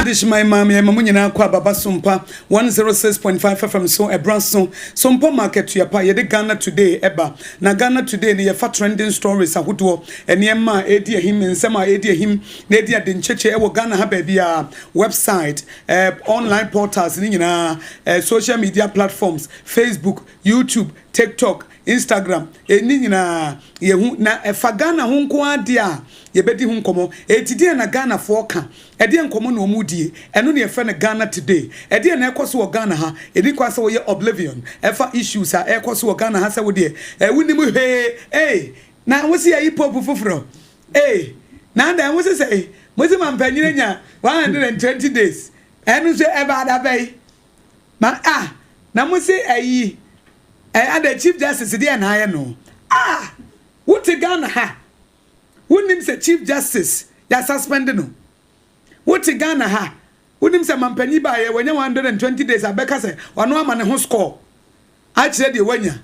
Adehyeman maame ɛma mo nyinaa kɔ ababa Sompa 106.5 FM so ɛbra so Sompa market tuapa yɛde Ghana Today ɛba na Ghana Today no yɛfa trending stories ahodoɔ nneɛma a ɛredi ahim nsɛm a ɛredi ahim na ɛdi ade nkyekye ɛwɔ Ghana ha baabiara website online portals ne nyinaa social media platforms Facebook, YouTube, TikTok, Instagram ɛni nyinaa yɛhu na ɛfa Ghana ho nko adeɛ a yɛbɛdi ho nkɔmmɔ. Eti deɛ na Ghanafoɔ ka, ɛdeɛ nkɔmmɔ na wɔn die, ɛno na yɛfrɛ no Ghana Today. Ɛdeɛ na ɛkɔ so wɔ Ghana ha, ɛni kwan sɛ wɔyɛ oblivion ɛfa issues a ɛkɔ so wɔ Ghana ha sɛ wodeɛ ɛwonim hwee. Ee, na wosi ayi pope foforɔ ee, na adan wosi sɛ mosi ma mpanyin nya 120 days, ɛno nso ɛba adaba yi ma a na mosi ayi ɛ ada Chief Justice deɛ na ayɛ no a wote Ghana ha wonim sɛ Chief Justice yɛ suspend no. Wote Ghana ha wonim sɛ mampanyin baayɛ wɔnyɛ 120 days abɛka sɛ ɔno ama ne ho score akyerɛ deɛ wanya.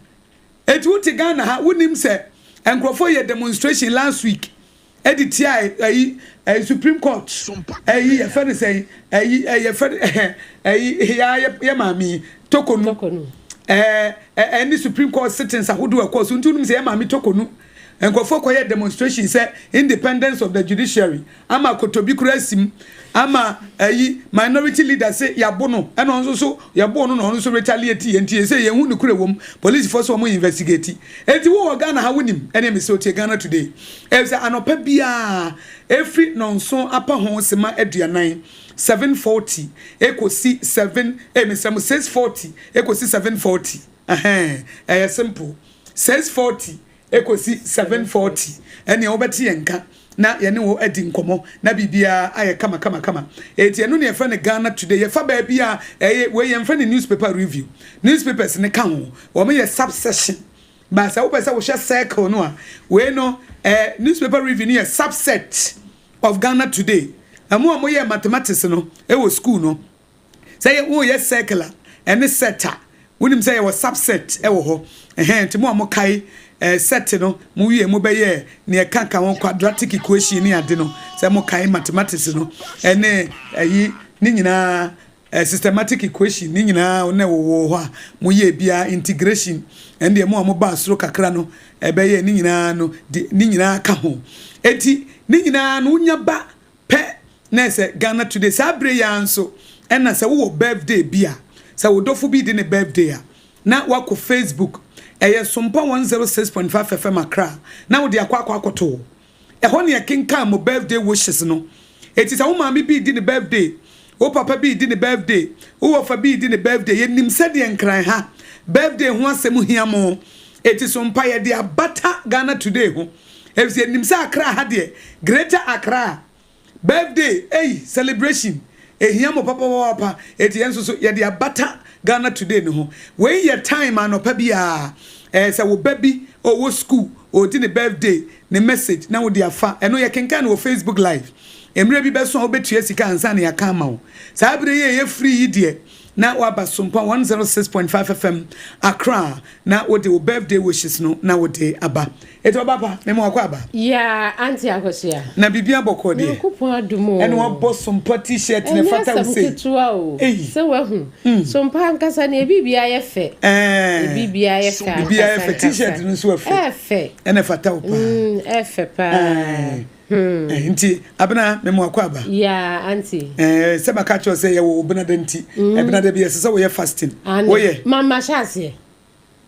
Eti wote Ghana ha wonim sɛ nkurɔfoɔ yɛ demonstration last week ɛde tia ɛyi ɛyi Supreme Court ɛyi yɛfɛ no sɛ ɛyi yɛfɛ ɛyi yɛ yɛ maame Torkornoo ɛne Supreme Court sittings ahodoɔ ɛkɔ so. Nti wonim sɛ yɛ maame Torkornoo nkurɔfoɔ kɔyɛ demonstration sɛ independence of the judiciary ama kotobi kura sim ama ɛyi minority leader sɛ yabo no, ɛna ɔno nso so yɛbo no na ɔno nso retaliate yɛn. Nti yɛ sɛ yɛn hu ne kura wɔm, polisifoɔ so wɔn investigate. Eti wo wɔ Ghana ha wonim ɛne ɛmi sɛ otie Ghana Today ɛsɛ anɔpɛ biara efiri nɔnson apa ho sema 40, 7:40 ekosi 7 ɛmi sɛm 6:40 ekosi 7:40. Ɛhɛn, ɛyɛ simple, 6:40 ekosi 7:40 ɛnea wɔbɛte yɛn nka na yɛne wɔ adi nkɔmɔ na biribiara ayɛ kama kama kama. Eti ɛno ne yɛfrɛ no Ghana Today. Yɛfa baabi a ɛyɛ wei yɛmfrɛ no newspaper review. Newspapers ne ka ho, wɔn yɛ subsection baasa. Wopɛ sɛ wohyɛ circle no a, wei no newspaper review no yɛ subset of Ghana Today. Ɛmo a moyɛ mathematics no ɛwɔ school no sɛ yɛ woyɛ circle a ɛne set a wonim sɛ yɛwɔ subset ɛwɔ hɔ. Ɛhɛn, nti mo a mokae set no mo wie mo bɛyɛ nea ɛka ka ho quadratic equation ne ade no sɛ mo kae mathematics no ɛne ɛyi ne nyinaa systematic equation ne nyinaa ne wɔwɔ hɔ a mo yɛ bia integration ɛne deɛ mo a mo ba soro kakra no ɛbɛyɛ ne nyinaa no de ne nyinaa ka ho. Eti ne nyinaa no wonya ba pɛ na ɛsɛ Ghana Today saa abere yi ara nso. Ɛna sɛ wowɔ birthday bi a, sɛ wo dɔfo bi di ne birthday a, na wakɔ Facebook, ɛyɛ Sompa 106.5 FM Accra, na wode akɔ akɔto ɛhɔ ne yɛkenkan mo birthday wishes no. Eti sɛ wo maame bi di ne birthday, wo papa bi di ne birthday, wo wɔfa bi di ne birthday, yɛnim sɛdeɛ Nkran ha birthday ho asɛm hia mo. Eti Sompa yɛde abata Ghana Today ho efisɛ yɛnim sɛ Accra ha deɛ, Greater Accra birthday eyi celebration ehia mo papapapa. Eti yɛn nso so yɛde abata Ghana Today ne ho. Wei yɛ time anɔpa bi a sɛ wo ba bi ɔwɔ school ɔdi ne birthday ne message na wode afa ɛno yɛ kenkan no wɔ Facebook Live. Mmerɛ bi bɛso a wobɛtua sika ansa na yɛaka ama wo. Saa berɛ yi a ɛyɛ free yi deɛ, na waba Sompa 106.5 FM Accra na wode wo birthday wishes no na wode aba. Ɛti ɔba pa mema wakɔ aba. Ya, Auntie Akosua. Na biribi abɔkɔ deɛ? Nyankopɔn adom o. Ɛne wabɔ Sompa T-shirt ne Ɛnyɛ fata wo asɛm sei. Ketewa o. Eyi. Sɛ wahu. Sompa ankasa ne ebi ayɛ fɛ. Ɛɛ. Ebi ayɛ fɛ. Biribi ayɛ fɛ. Ankasa. T-shirt no nso ɛfɛ. Ɛfɛ. Ɛna fata wo paa. Ɛfɛ paa. Ɛɛ. Ɛɛ, nti abena mema wakɔ aba. Ya, Auntie. Ɛɛ, sɛ maka kyerɛ sɛ yɛwɔ wo benada nti ɛbenada bi ɛsɛ sɛ woyɛ fasting. Ane. Woyɛ? Ma ma hyɛ aseɛ.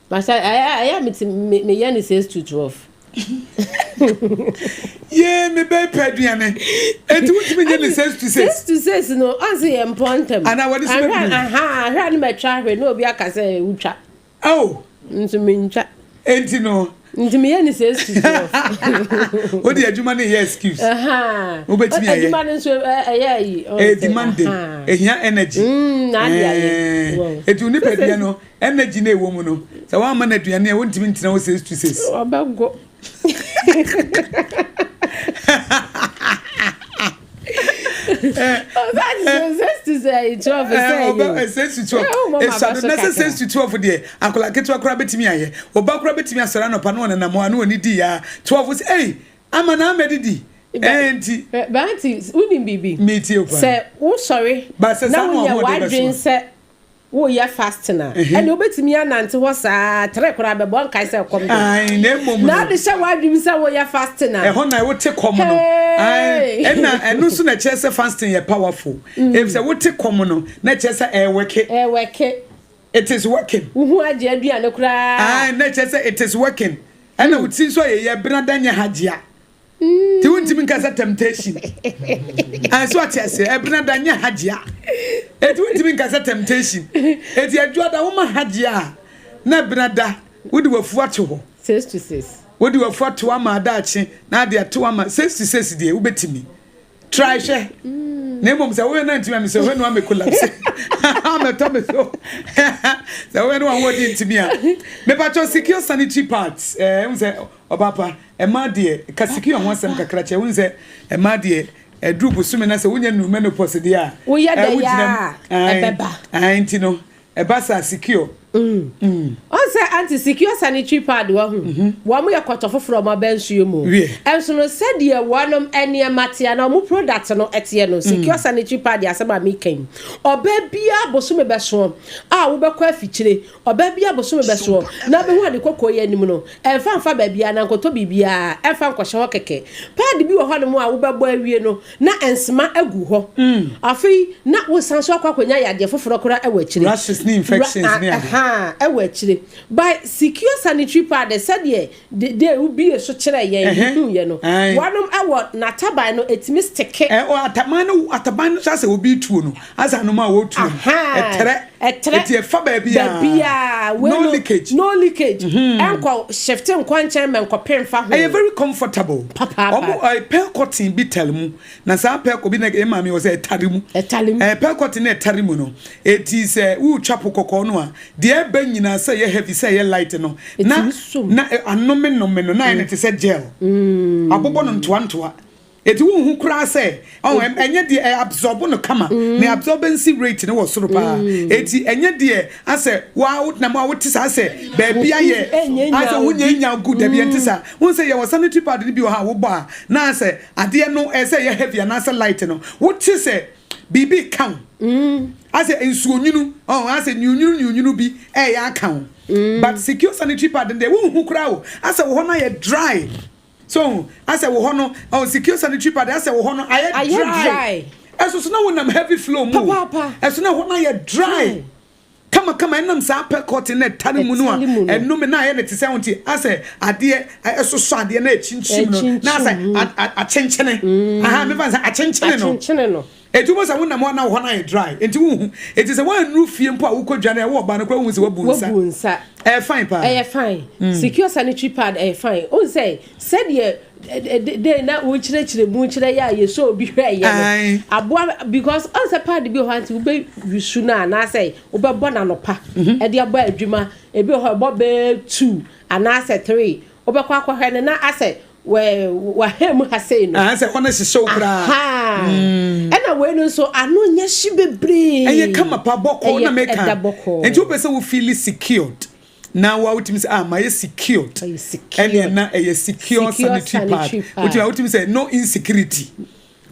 Ma hyɛ ɛyɛ ɛyɛ mi ti me me yɛ ne 6 to 12. Yee, me bɛɛ pɛ aduane enti wotumi nye ne 6 to 6? 6 to 6 no, ɔnse yɛ mpɔ ntɛm. Anaa wɔde so Ahwɛ bɛbiri. Aha, ahwɛ a ne ma twa ahwɛ na obi aka sɛ wotwa. Oh. Nso mi ntwa. Enti no. Nti mi yɛ ne 6 to 12. Wode adwuma no yɛ excuse. Wobɛtumi ayɛ. Adwuma no nso ɛyɛ ayi. Ɛyɛ demanding, ehia energy. Na ade ayɛ. Ɛɛ, eti wo nipadua no energy na ɛwɔ mu no, sɛ woamma no aduane a, wontumi ntena hɔ 6 to 6. Ɔbɛgo. 6 to 12 sɛ yi. 6 to 12. Eh, wo mama esado aba so na sɛ kakra. 6 to 12 deɛ, akwadaa ketewa koraa bɛtumi ayɛ, ɔba koraa bɛtumi asɔre anɔpa na ɔnenam hɔ a na ɔne di ya 12 sɛ ɛy ama na ama didi. Ɛnti. Bɛnti wonim biribi. Metie o paa. Sɛ wosɔre na woyɛ w'adwene sɛ woyɛ fasting a, ɛnna wobɛtumi anante hɔ saa tere koraa bɛbɔ nkae sɛ ɛkɔm de. Na mmom no. Na ade hyɛ w'adwene sɛ woyɛ fasting a. Ɛhɔ na wote kɔm no. Ɛnna ɛno nso na ɛkyerɛ sɛ fasting yɛ powerful. Efisɛ wote kɔm no na ɛkyerɛ sɛ ɛɛwɛke. Ɛɛwɛke. It is working. Wohu agye aduane koraa. Ae, na ɛkyerɛ sɛ it is working. Ɛna wo ti nso ayɛ yɛ benada nyɛ hagyea. Nti wontumi nka sɛ temptation. Ae, so ate aseɛ, ɛbenada nyɛ hagyea. Eti wontumi nka sɛ temptation. Eti adwuada woma hagyea a, na ɛbenada wode wafu ato hɔ. 6 to 6. Wode wafu ato ama adaakye, na ade ato ama 6 to 6 deɛ wobɛtumi. Try hwɛ. Na mmom sɛ woyɛ no antumi a mesɛ hwɛ no amɛ collapse. Amɛtɔ me so. Sɛ woyɛ no ahoɔden ntumi a. Mepakyɛw secure sanitary pads. Eh, wohu sɛ ɔbaapa, ɛmaa deɛ, ka secure ho asɛm kakra kyerɛ. Wohu sɛ ɛmaa deɛ, ɛduru bosome na sɛ wonya nuru menopause deɛ a, Woyɛ eh, dɛ wogyina ya mu. a, ɛbɛba. Ae, nti no, ɛba saa secure. Ɔn sɛ anti secure sanitary pad wɔ ho. Wɔn yɛ kɔtɔ foforɔ ɔmo aba nsuo mu. Wie. Ɛnso no sɛdeɛ wɔnom nneɛma teɛ na ɔmo product no ɛteɛ no, secure sanitary pad yɛ asɛm a meka yi. Ɔbaa biara bosome bɛsoɔ a wobɛkɔ afikyire, ɔbaa biara bosome bɛsoɔ na bɛhu ade kɔkɔɔ yi anim no, ɛmfa mfa baabiara na nkɔtɔ biribiara, ɛmfa nkɔhyɛ hɔ kɛkɛ. Pad bi wɔ hɔnom a wobɛbɔ awie no na nsema agu hɔ. Afei na wosan so akɔ akɔnya yadeɛ foforɔ koraa ɛwɔ akyire. Rashes ne infections ne ade. Aha, ɛwɔ akyire. By secure sanitary pad sɛdeɛ de wobie so kyerɛ yɛn hu yɛ no. Wɔnom ɛwɔ n'ataban no etumi stick. Ɛ ɔ ataban no ataban no so asɛ obi tuo no asɛ anoma a wɔtuo no. Ɛtrɛ. Ɛtrɛ. Eti ɛfa baabi a. Baabi a. No leakage. No leakage. Ɛnkɔ shift nkɔ nkyɛn mɛ nkɔ pɛn fa ho. Ɛyɛ very comfortable. Papaapa. Ɔmo ɛ pearl cotton bi tɛl mu na saa pearl obi na ɛ maame wɔ sɛ ɛtare mu. Ɛtare mu. Ɛ pearl cotton na ɛtare mu no eti sɛ wotwa po kɔkɔɔ no a deɛ ɛbɛ nyinaa sɛ ɛyɛ heavy sɛ ɛyɛ light no na Etumi som. na anome nome no na ayɛ no te sɛ gel. Abobɔ no ntoa ntoa. Eti wohu koraa sɛ ɔn ɛnyɛ deɛ ɛ absorb no kama ne absorbency rate no wɔ soro paa. Eti ɛnyɛ deɛ asɛ wa wotena mu a wote saa sɛ baabi ayɛ Ɛnyɛ nya asɛ obi. wonya nya gu dabi ɛnte saa. Wohu sɛ yɛwɔ sanitary pad no bi wɔ ha a wobɔ a na asɛ adeɛ no ɛsɛ ɛyɛ heavy anaasɛ light no wote sɛ biribi ka wo. Asɛ nsuo nwunu ɔn asɛ nwunwunu nwunwunu bi ɛyɛ aka wo. But secure sanitary pad no deɛ wonhu koraa o asɛ wɔ hɔ no ayɛ dry. So asɛ wɔ hɔ no ɔn secure sanitary pad asɛ wɔ hɔ no ayɛ Ayɛ dry. dry. Ɛso so na wonam heavy flow mu o. Papaapa. Ɛso na hɔ no ayɛ dry. Kama kama ɛnam saa pearl cotton na ɛtare mu no a Ɛtare mu no. ɛnome na ayɛ ne te sɛ ho nti asɛ adeɛ ɛsosɔ adeɛ na ɛkyinkyim no na asɛ Ɛkyinkyim. akyenkyene. Aha mefa sɛ akyenkyene no. Akyenkyene no. Eti wo sɛ wonam hɔ na wo hɔ no ayɛ dry nti wonhu. Eti sɛ woannuru fie mpo a wokɔ dwane a ɛwɔ ɔbaa no koraa wohu sɛ wabu nsa. Wabu nsa. Ɛyɛ fine paa. Ɛyɛ fine. Secure sanitary pad ɛyɛ fine. Ohun sɛ sɛdeɛ de na wokyerɛkyerɛ mu kyerɛ yɛ a yɛsɔ obi hwɛ yɛ no. Aboa because ɔn sɛ pad bi wɔ hɔ nti wobɛ wisu no anaasɛ wobɛbɔ n'anɔpa ɛde abɔ adwuma ebi wɔ hɔ ɛbɔ bɛɛ 2 anaasɛ 3 wobɛkɔ akɔhwɛ no na asɛ wɔ wahɛn mu ha sei no. Aha sɛ hɔ no hyehyɛ wo koraa. Ɛna wei no nso ano nyɛ hye bebree. Ɛyɛ kama pa bɔkɔɔ na meka. Ɛda bɔkɔɔ. Nti wopɛ sɛ wo feel secured na wa wotumi sɛ ah mayɛ secured. Ɔyɛ secured. Ɛne na ɛyɛ secure Secure sanitary pad. sanitary pad. Wotumi wotumi sɛ no insecurity.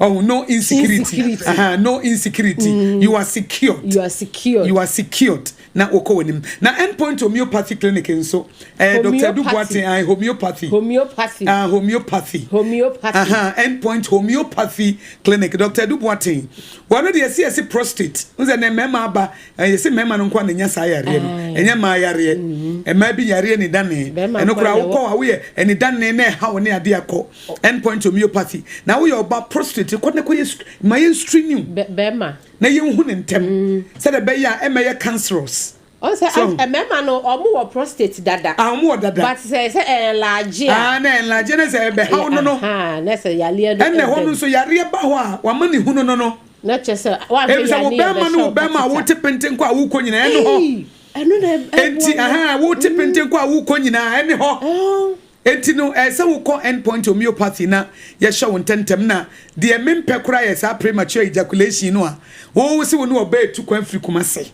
Oh, no insecurity. Insecurity. Aha, no insecurity. You are secured. You are secured. You are secured. Na wokɔ w'anim. Na Endpoint Homeopathy Clinic nso, Dr. Edu Homeopathy. Boateng, homeopathy. Homeopathy. Homeopathy. Homeopathy. Aha, Endpoint Homeopathy Clinic. Dr. Edu Boateng. Wɔn de yɛsi yɛsi prostate. N sɛ ne mmarima aba, yɛsi mmarima no nko na nya saa yareɛ no. Ɛnyɛ mmaa yareɛ. Mmaa bi yareɛ ni dane. Bɛrima Ɛno nko koraa na wokɔ a woyɛ ɛni dane na ɛha wo ne adeɛ akɔ. Endpoint Homeopathy. Na woyɛ ɔba prostate kɔ ne kɔ yɛ ma yɛn screen you. Bɛrima. Na yɛnhu ne ntɛm. Sɛdeɛ ɛbɛyɛ a ɛmɛyɛ cancerous. Ɔn sɛ mmarima no ɔmo wɔ prostate dada. Ah, ɔmo wɔ dada. But sɛ ɛnlarge a. Ah, na ɛnlarge ne sɛ ɛbɛhaw no no. Aha, na sɛ yareɛ no. Ɛnna ɛhɔ no nso yareɛ ba hɔ a wama ne hunu no no. Na kyerɛ sɛ wahwɛ Ebi sɛ wo yareɛ bɛrima ne wo bɛrima a wote penten kɔ a wokɔ nyinaa ɛne hɔ. Ɛno na ɛboa Enti aha wote penten kɔ a wokɔ nyinaa ɛne hɔ. Enti no ɛsɛ wokɔ Endpoint Homeopathy na yɛhyɛ wo ntɛntɛm na deɛ mempɛ koraa yɛ saa premature ejaculation no a wo sɛ wo ne ɔbaa etu kwan firi Kumase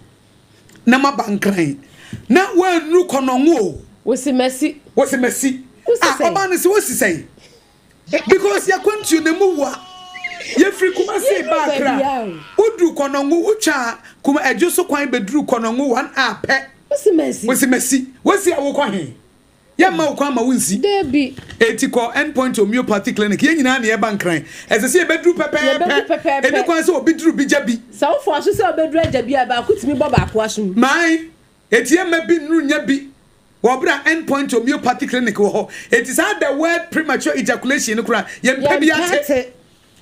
na maba Nkran na woannuru kɔnɔngo o. Wosi masi. Wosi masi. Wosi Ah, sɛn? ɔbaa no sɛ wosi sɛn? Because yɛakwantuo no mu wa. Yɛfiri Kumasi ba Accra. Woduru Kɔnɔngo, wotwa Kuma Adwo so kwan bɛduru Kɔnɔngo one hour pɛ. Wosi masi. Wosi masi. Wosi a wokɔ he? Yɛmma wo kwan ma wonsi. Dabi. Enti kɔ End Point Homeopathy Clinic. Yɛn nyinaa na yɛba Nkran. Ɛsɛ sɛ yɛbɛduru Yɛbɛdu pɛpɛɛpɛ. pɛpɛɛpɛ. Ɛnni kwan sɛ obi duru bi gya bi. Sɛ wofoa so sɛ wobɛduru agya bi a, baako tumi bɔ baako asom. Mae. Enti yɛmma bi nnuru nnya bi wɔ bere a End Point Homeopathy Clinic wɔ hɔ. Enti saa the word premature ejaculation no koraa, yɛmpɛ bi Yɛmpɛ ate. ate.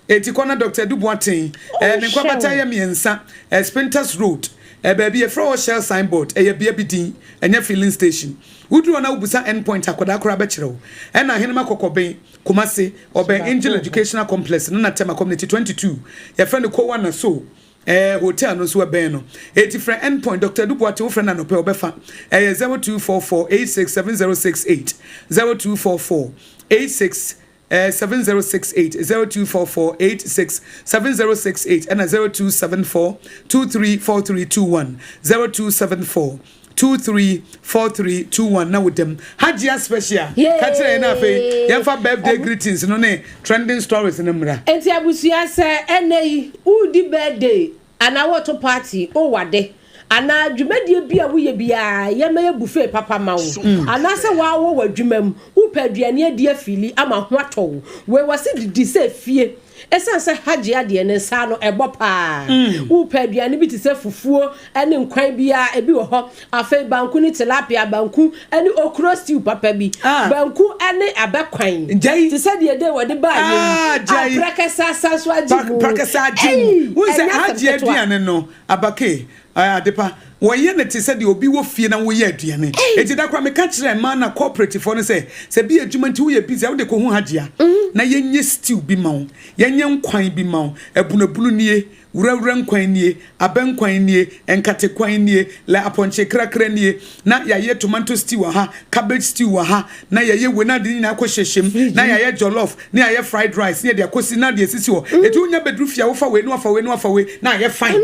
Enti kɔ na Doctor Adu Boateng, eh, ne Ɔnhwɛ nkwabata wo. yɛ mmiɛnsa, eh, Spintex Road, eh, baabi yɛfrɛ hɔ Shell signboard, ɛyɛ bea bi din, ɛnyɛ filling station. Woduru hɔ na wobisa End Point akwadaa koraa bɛkyerɛ wo. Ɛna Ahenema Kɔkɔben, Kumasi, So ɔbɛn baako Angel wɔ hɔ. Educational Complex no na Tema Community 22, yɛfrɛ no Kowa na So. Ɛɛ hotel no nso ɛbɛn no. Enti frɛ End Point, Doctor Adu Boateng, wofrɛ no anɔpa yi ɔbɛfa. Ɛyɛ 0244 86 7068, 0244 86 7068, 0244 86 7068, ɛna 0274 234321, 0274 234321 na wodam. Hajia Special, ka kyerɛ yɛn na afei Yay! yɛmfa birthday greetings no ne trending stories no mmra. Enti abusua sɛ ɛnɛ yi woredi birthday anaa woreto party, wowade anaa dwumadie bi a woyɛ biara yɛmɛyɛ buffet papa ma wo anaasɛ waa wɔ w'adwuma mu wopɛ aduane adi afili ama ho atɔ wo wei wɔse didi sɛ fie Ɛsiane sɛ Hajia deɛ ne nsa ano ɛbɔ paa. Wopɛ aduane bi te sɛ fufuo ne nkwan bi a, ebi wɔ hɔ. Afei banku ne tilapia, banku ne okro stew papa bi, banku ne abɛkwan te sɛ deɛ dei wɔde baeɛ yi a prɛkɛsɛ asan nso agye mu. Prɛkɛsɛ agye mu. Ei, Wohu sɛ ɛnyɛ asɛm Hajia ketewa. aduane no, Abake, Adepa, wɔyɛ no te sɛ deɛ obi wɔ fie na woyɛ aduane. Enti da koraa meka kyerɛɛ mmaa na corporate foɔ no sɛ, sɛ bi adwuma nti woyɛ busy a wode kɔhu Hajia na yɛnyɛ stew bi ma wo, yɛnyɛ nkwan bi ma wo, abunabunu nie, wurawura nkwan nie, abɛ nkwan nie, nkate kwan nie, lɛ apɔnkye krakra nie, na yɛayɛ tomato stew wɔ ha, cabbage stew wɔ ha, na yɛayɛ wei na ade ne nyinaa akɔhyehyɛ mu, na yɛayɛ jollof, na yɛayɛ fried rice, na yɛde akɔsi na deɛ esisi hɔ. Eti wonya bɛduru fie a wofa wei na wafa wei na wafa wei na ayɛ fine.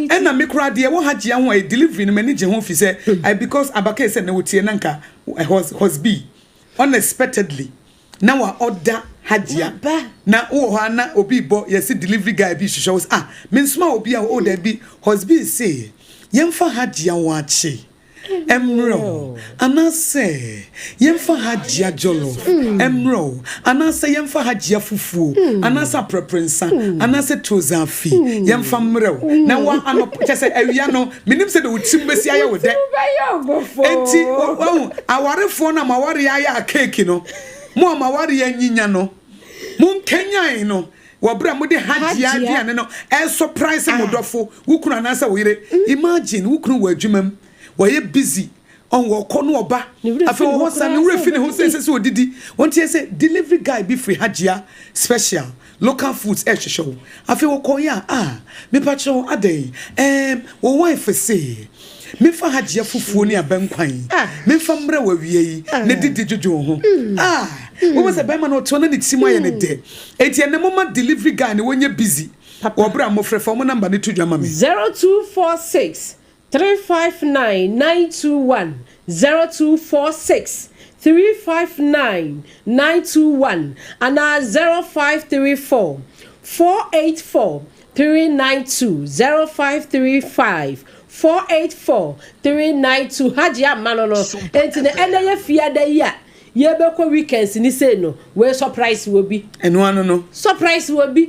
Ɛna me koraa deɛ ɛwɔ ha gyea ho a ɛyɛ delivery no m'ani gye ho fi sɛ I because abakɛɛ sɛ na wotie na nka hosbi unexpectedly na wa order hajia na wowɔ hɔ a na obi bɔ yɛsi delivery guy bi hwehwɛ wo sɛ ah mensoma obi a oh dabi hosbi se yɛmfa hajia waakye Ɛmmerɛ o, anaasɛ yɛmfa ha gyea jollof, ɛmmerɛ o, anaasɛ yɛmfa ha gyea fufuo, anaasɛ aprɛprɛ nsa, anaasɛ tozaafi, yɛmfa mmerɛ o, na wa anɔp, kyɛ sɛ awia no, menim sɛdeɛ wo tirim bɛsi ayɛ wo dɛ. Enti, wahu, awarefoɔ no a mo awareɛ ayɛ akeeki no, mo a mo awareɛ anyinya no, monkanyan no wɔ berɛ a mode Hajia aduane no ɛresɔpraise mo dɔfo, wo kunu anaasɛ wo yere. Imagine wo kunu wɔ adwuma mu, wayɛ busy, ɔn ɔkɔ na ɔba, afei wɔ hɔ saa ne werɛ fi ne ho sɛ ɛsɛ sɛ ɔdidi. Wɔn ti sɛ delivery guy bi firi Hajia special local foods ɛrehwehwɛ wo. Afei wɔkɔeɛ a, ah, mepakyɛw adɛn, ɛɛm, wo wife se memfa Hajia fufuo ne abɛnkwan memfa mmrɛ wo awia yi na didi dwodwo wo ho. Ah, wobɛhu sɛ bɛrima no ɔte hɔ na ne tirim ayɛ no dɛ. Enti ɛnɛ momma delivery guy no wɔnyɛ busy wɔ berɛ a mofrɛ fa wɔn number no to dwa ma me. 0246 359 921 0246 359 921 anaa 0534 484 392 0535 484 392 Hajji amma no no enti no ɛnɛ yɛ fiada yi a Yɛbɛkɔ weekends ni sei no wei surprise wɔ bi. Ɛno ano no. Surprise wɔ bi.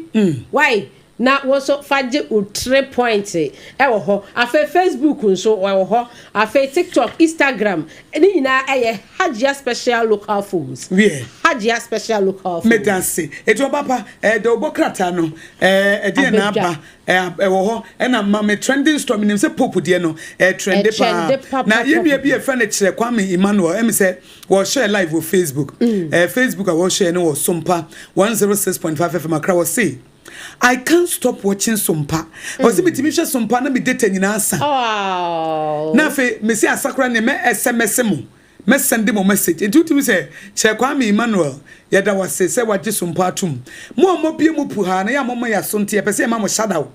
Wai na wo nso fa gye wo three point ɛwɔ hɔ. Afei Facebook nso ɛwɔ hɔ. Afei TikTok, Instagram ne nyinaa ɛyɛ Hajia Special Local Foods. Wiɛ. Hajia Special Local Foods. Medase. Eti ɔba pa ɛɛ dawubɔ krataa no ɛɛ ɛdeɛn na aba Ɛwɔ hɔ ɛna ma me trending story menim sɛ pope deɛ no ɛtrende paa na yɛn nua bi yɛfrɛ no kyerɛ Kwame Emmanuel ɛmi sɛ wɔhyɛ live wɔ Facebook ɛɛ Facebook a wɔhyɛ no wɔ Sompa 106.5 FM Accra wɔse I can't stop watching Sompa ɔse metumi hwɛ Sompa na me data nyinaa sa na afei mese asakora ne mɛ SMS mo. Mɛ sɛnde mo message. Nti wotumi sɛ Kyerɛ Kwame Emmanuel, yɛda wo ase sɛ wagye sompa atom. Mo a moabue mo puhaa no, yɛ a momma yɛaso nti yɛpɛ sɛ yɛma mo shout out.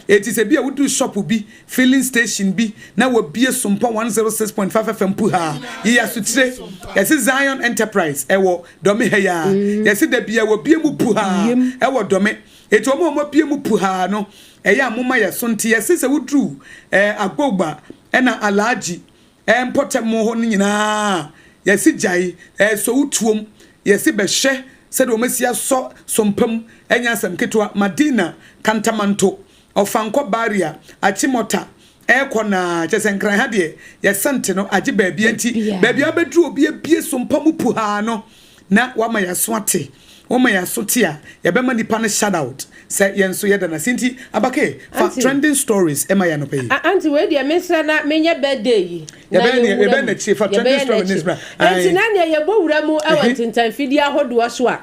Enti sɛ bi a woduru shop bi, filling station bi na wabue Sompa 106.5 FM puhaa, yi yɛ asotire. Yɛse Zion Enterprise ɛwɔ Dɔme ha yi ara. Yɛse da biara wabue mu puhaa ɛwɔ Dɔme. Enti wɔn a wɔabue mu puhaa no, ɛyɛ a momma yɛaso nti yɛse sɛ woduru eh, Agbogba ɛna Alhaji Ɛɛ mpɔtam hɔ no nyinaa yɛse gyae ɛɛ sɔ wo tuom yɛse bɛhwɛ sɛdeɛ wɔn asi asɔ sompa mu ɛnyɛ asɛm ketewa Madina Kantamanto Ɔfankɔ Barrier Achimota ɛɛkɔ naa kyerɛ sɛ Nkran ha deɛ yɛsɛnte no agye baabia nti baabi a wobɛduru obi abie sompa mu puhaa no na wama yɛaso ate Woma yɛn aso te a, yɛbɛma nipa no shout out sɛ yɛn nso yɛda no ase. Nti Abake, fa Auntie. trending stories ma yɛn anɔpa yi. A auntie wei deɛ mesrɛ na menyɛ birthday yi na Yɛbɛyɛ ne yɛnwura yɛbɛyɛ mu. n'akyire fa trending Yɛbɛyɛ story ne n'akyi. bra. Enti Ae. na neɛ yɛbɔ wura mu wɔ Ehe. ntentanfidie ahodoɔ so a,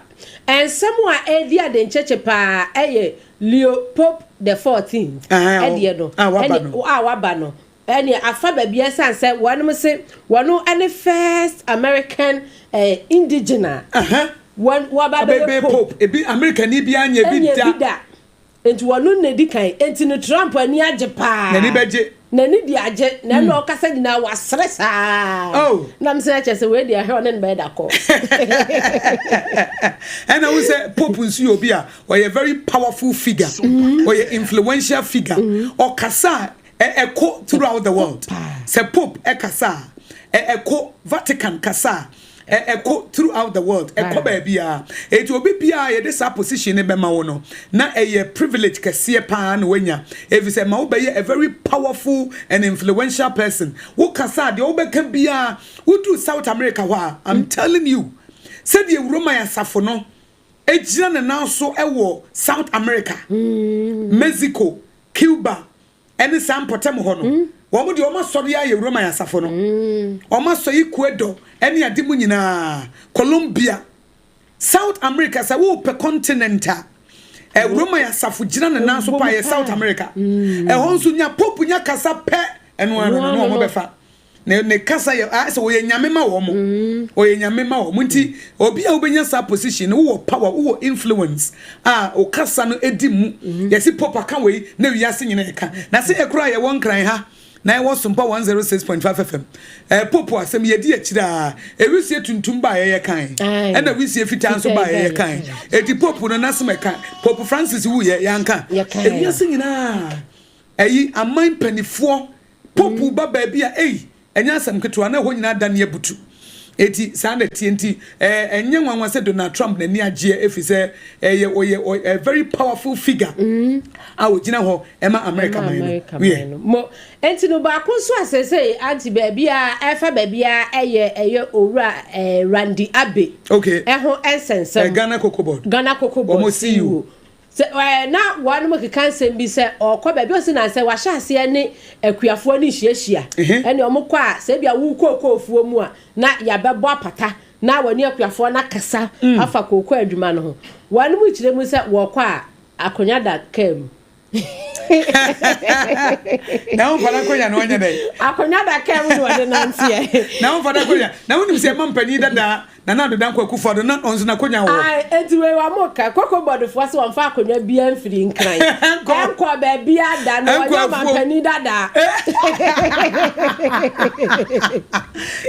nsɛm a ɛredi adenkyekye paa yɛ Leo Pope the 14th Ae, deɛ no, a waba ɛne no. a waba no. Ɛneɛ afa baabi ɛsiane sɛ wɔnom se wɔno ne first American eh, indigene a wɔn wɔba bɛyɛ Abɛbɛyɛ pope. pope. Ebi Amerikani biara nyɛ bi Ɛnyɛ da. bi da. Nti wɔno na edi kan. Nti no Trump ani agye paa. N'ani bɛgye. N'ani di agye. Na ɛna ɔkasa nyinaa wasere saa. Oh. Na mesɛ kyerɛ sɛ wei deɛ ɛhwɛ ɔne no bɛyɛ da kɔ. Ɛna wo sɛ pope nso yɛ obi a ɔyɛ very powerful figure. Ɔyɛ influential figure. Ɔkasa a ɛkɔ throughout the world. Sɛ pope ɛkasa a, ɛkɔ Vatican kasa a, ɛkɔ throughout the world. Ɛkɔ baabiara. Eti obi biara yɛde saa position no bɛma wo no, na ɛyɛ privilege kɛseɛ paa na wanya. Efisɛ ɛma wobɛyɛ a very powerful and influential person. Wo kasa a, deɛ wobɛka biara, woduru South America hɔ a, I'm telling you, sɛdeɛ Roman asafo no gyina ne nan so wɔ South America, Mexico, Cuba, ne saa mpɔtam hɔ no, wɔn deɛ wɔn asɔre ayɛ Roman asafo no. Wɔn asɔ Ecuador ne ade mu nyinaa, Colombia, South America, sɛ wopɛ continent a, Roman asafo gyina ne nan so paa yɛ South America. Ɛhɔ nso nya Pope nya kasa pɛ, ɛno ara no na wɔn bɛfa. Ne ne kasa yɛ ayɛ sɛ ɔyɛ nyame ma wɔn. Mm. Ɔyɛ nyame ma wɔn. Nti obi a wobɛnya saa position no wowɔ power, wowɔ influence a wo kasa no edi mu. Mm. Yɛsi Pope aka wei na wiase nyina ɛka. Na sɛ yɛ koraa yɛwɔ Nkran ha na yɛwɔ Sompa 106.5 FM. Eh, Pope asɛm yɛdi akyire a ewisie tuntum baa yɛyɛ kan. Ɛna wisie fitaa nso baa yɛyɛ kan. Eti Pope no n'asɛm ɛka. Pope Francis wuyɛ yɛanka. Ewiase nyinaa ɛyi aman mpanifoɔ Pope ba baabi a, ei, ɛnyɛ asɛm ketewa, na ɛhɔ nyinaa adane abutu. Enti, saa na ɛteɛ. Enti, ɛɛ, ɛnyɛ nwanwa sɛ Donald Trump n'ani agyeɛ, ɛfiri sɛ, ɛyɛ, ɔyɛ, ɔyɛ a very powerful figure a ɔgyina hɔ ma Amerika man no. Wiɛ. Mo, enti no baako nso a seesei, aunty, baabiara, ɛfa baabiara ɛyɛ, ɛyɛ Owura, ɛɛ, Randy Abbey. Okay. Ɛho nsɛnsɛm. Ɛɛ, Ghana Cocoa Board. Ghana Cocoa Board Wɔn CEO. Sɛ ɛɛ na wɔnom keka nsɛm bi sɛ ɔɔkɔ baabi ɔsi na sɛ wahyɛ aseɛ ne akuafoɔ no nhyiahyia ɛne ɔmo kɔ a sɛ ebia wo kookoofuo mu a na yabɛbɔ apata na wɔne akuafoɔ no akasa afa kookoo adwuma no ho. Wɔnom kyerɛ mu sɛ wɔkɔ a akonya da kaa mu. Na womfa n'akonya na ɔnyɛ dɛn? Akonya da kaa mu na ɔde nanteɛ. Na womfa n'akonya na wonim sɛ ɛma mpanyin dadaa Nana Addo Dankwa Akufo Addo na ɔno nso n'akonya wɔ hɔ. Ae, enti wei wɔn ka, Koko Bɔdofoɔ se wɔmfa akonwa biara mfiri Nkran nkɔ baabiara da, na Ɛnkɔ wɔnyɛ afuom. ɔmampanin dadaa.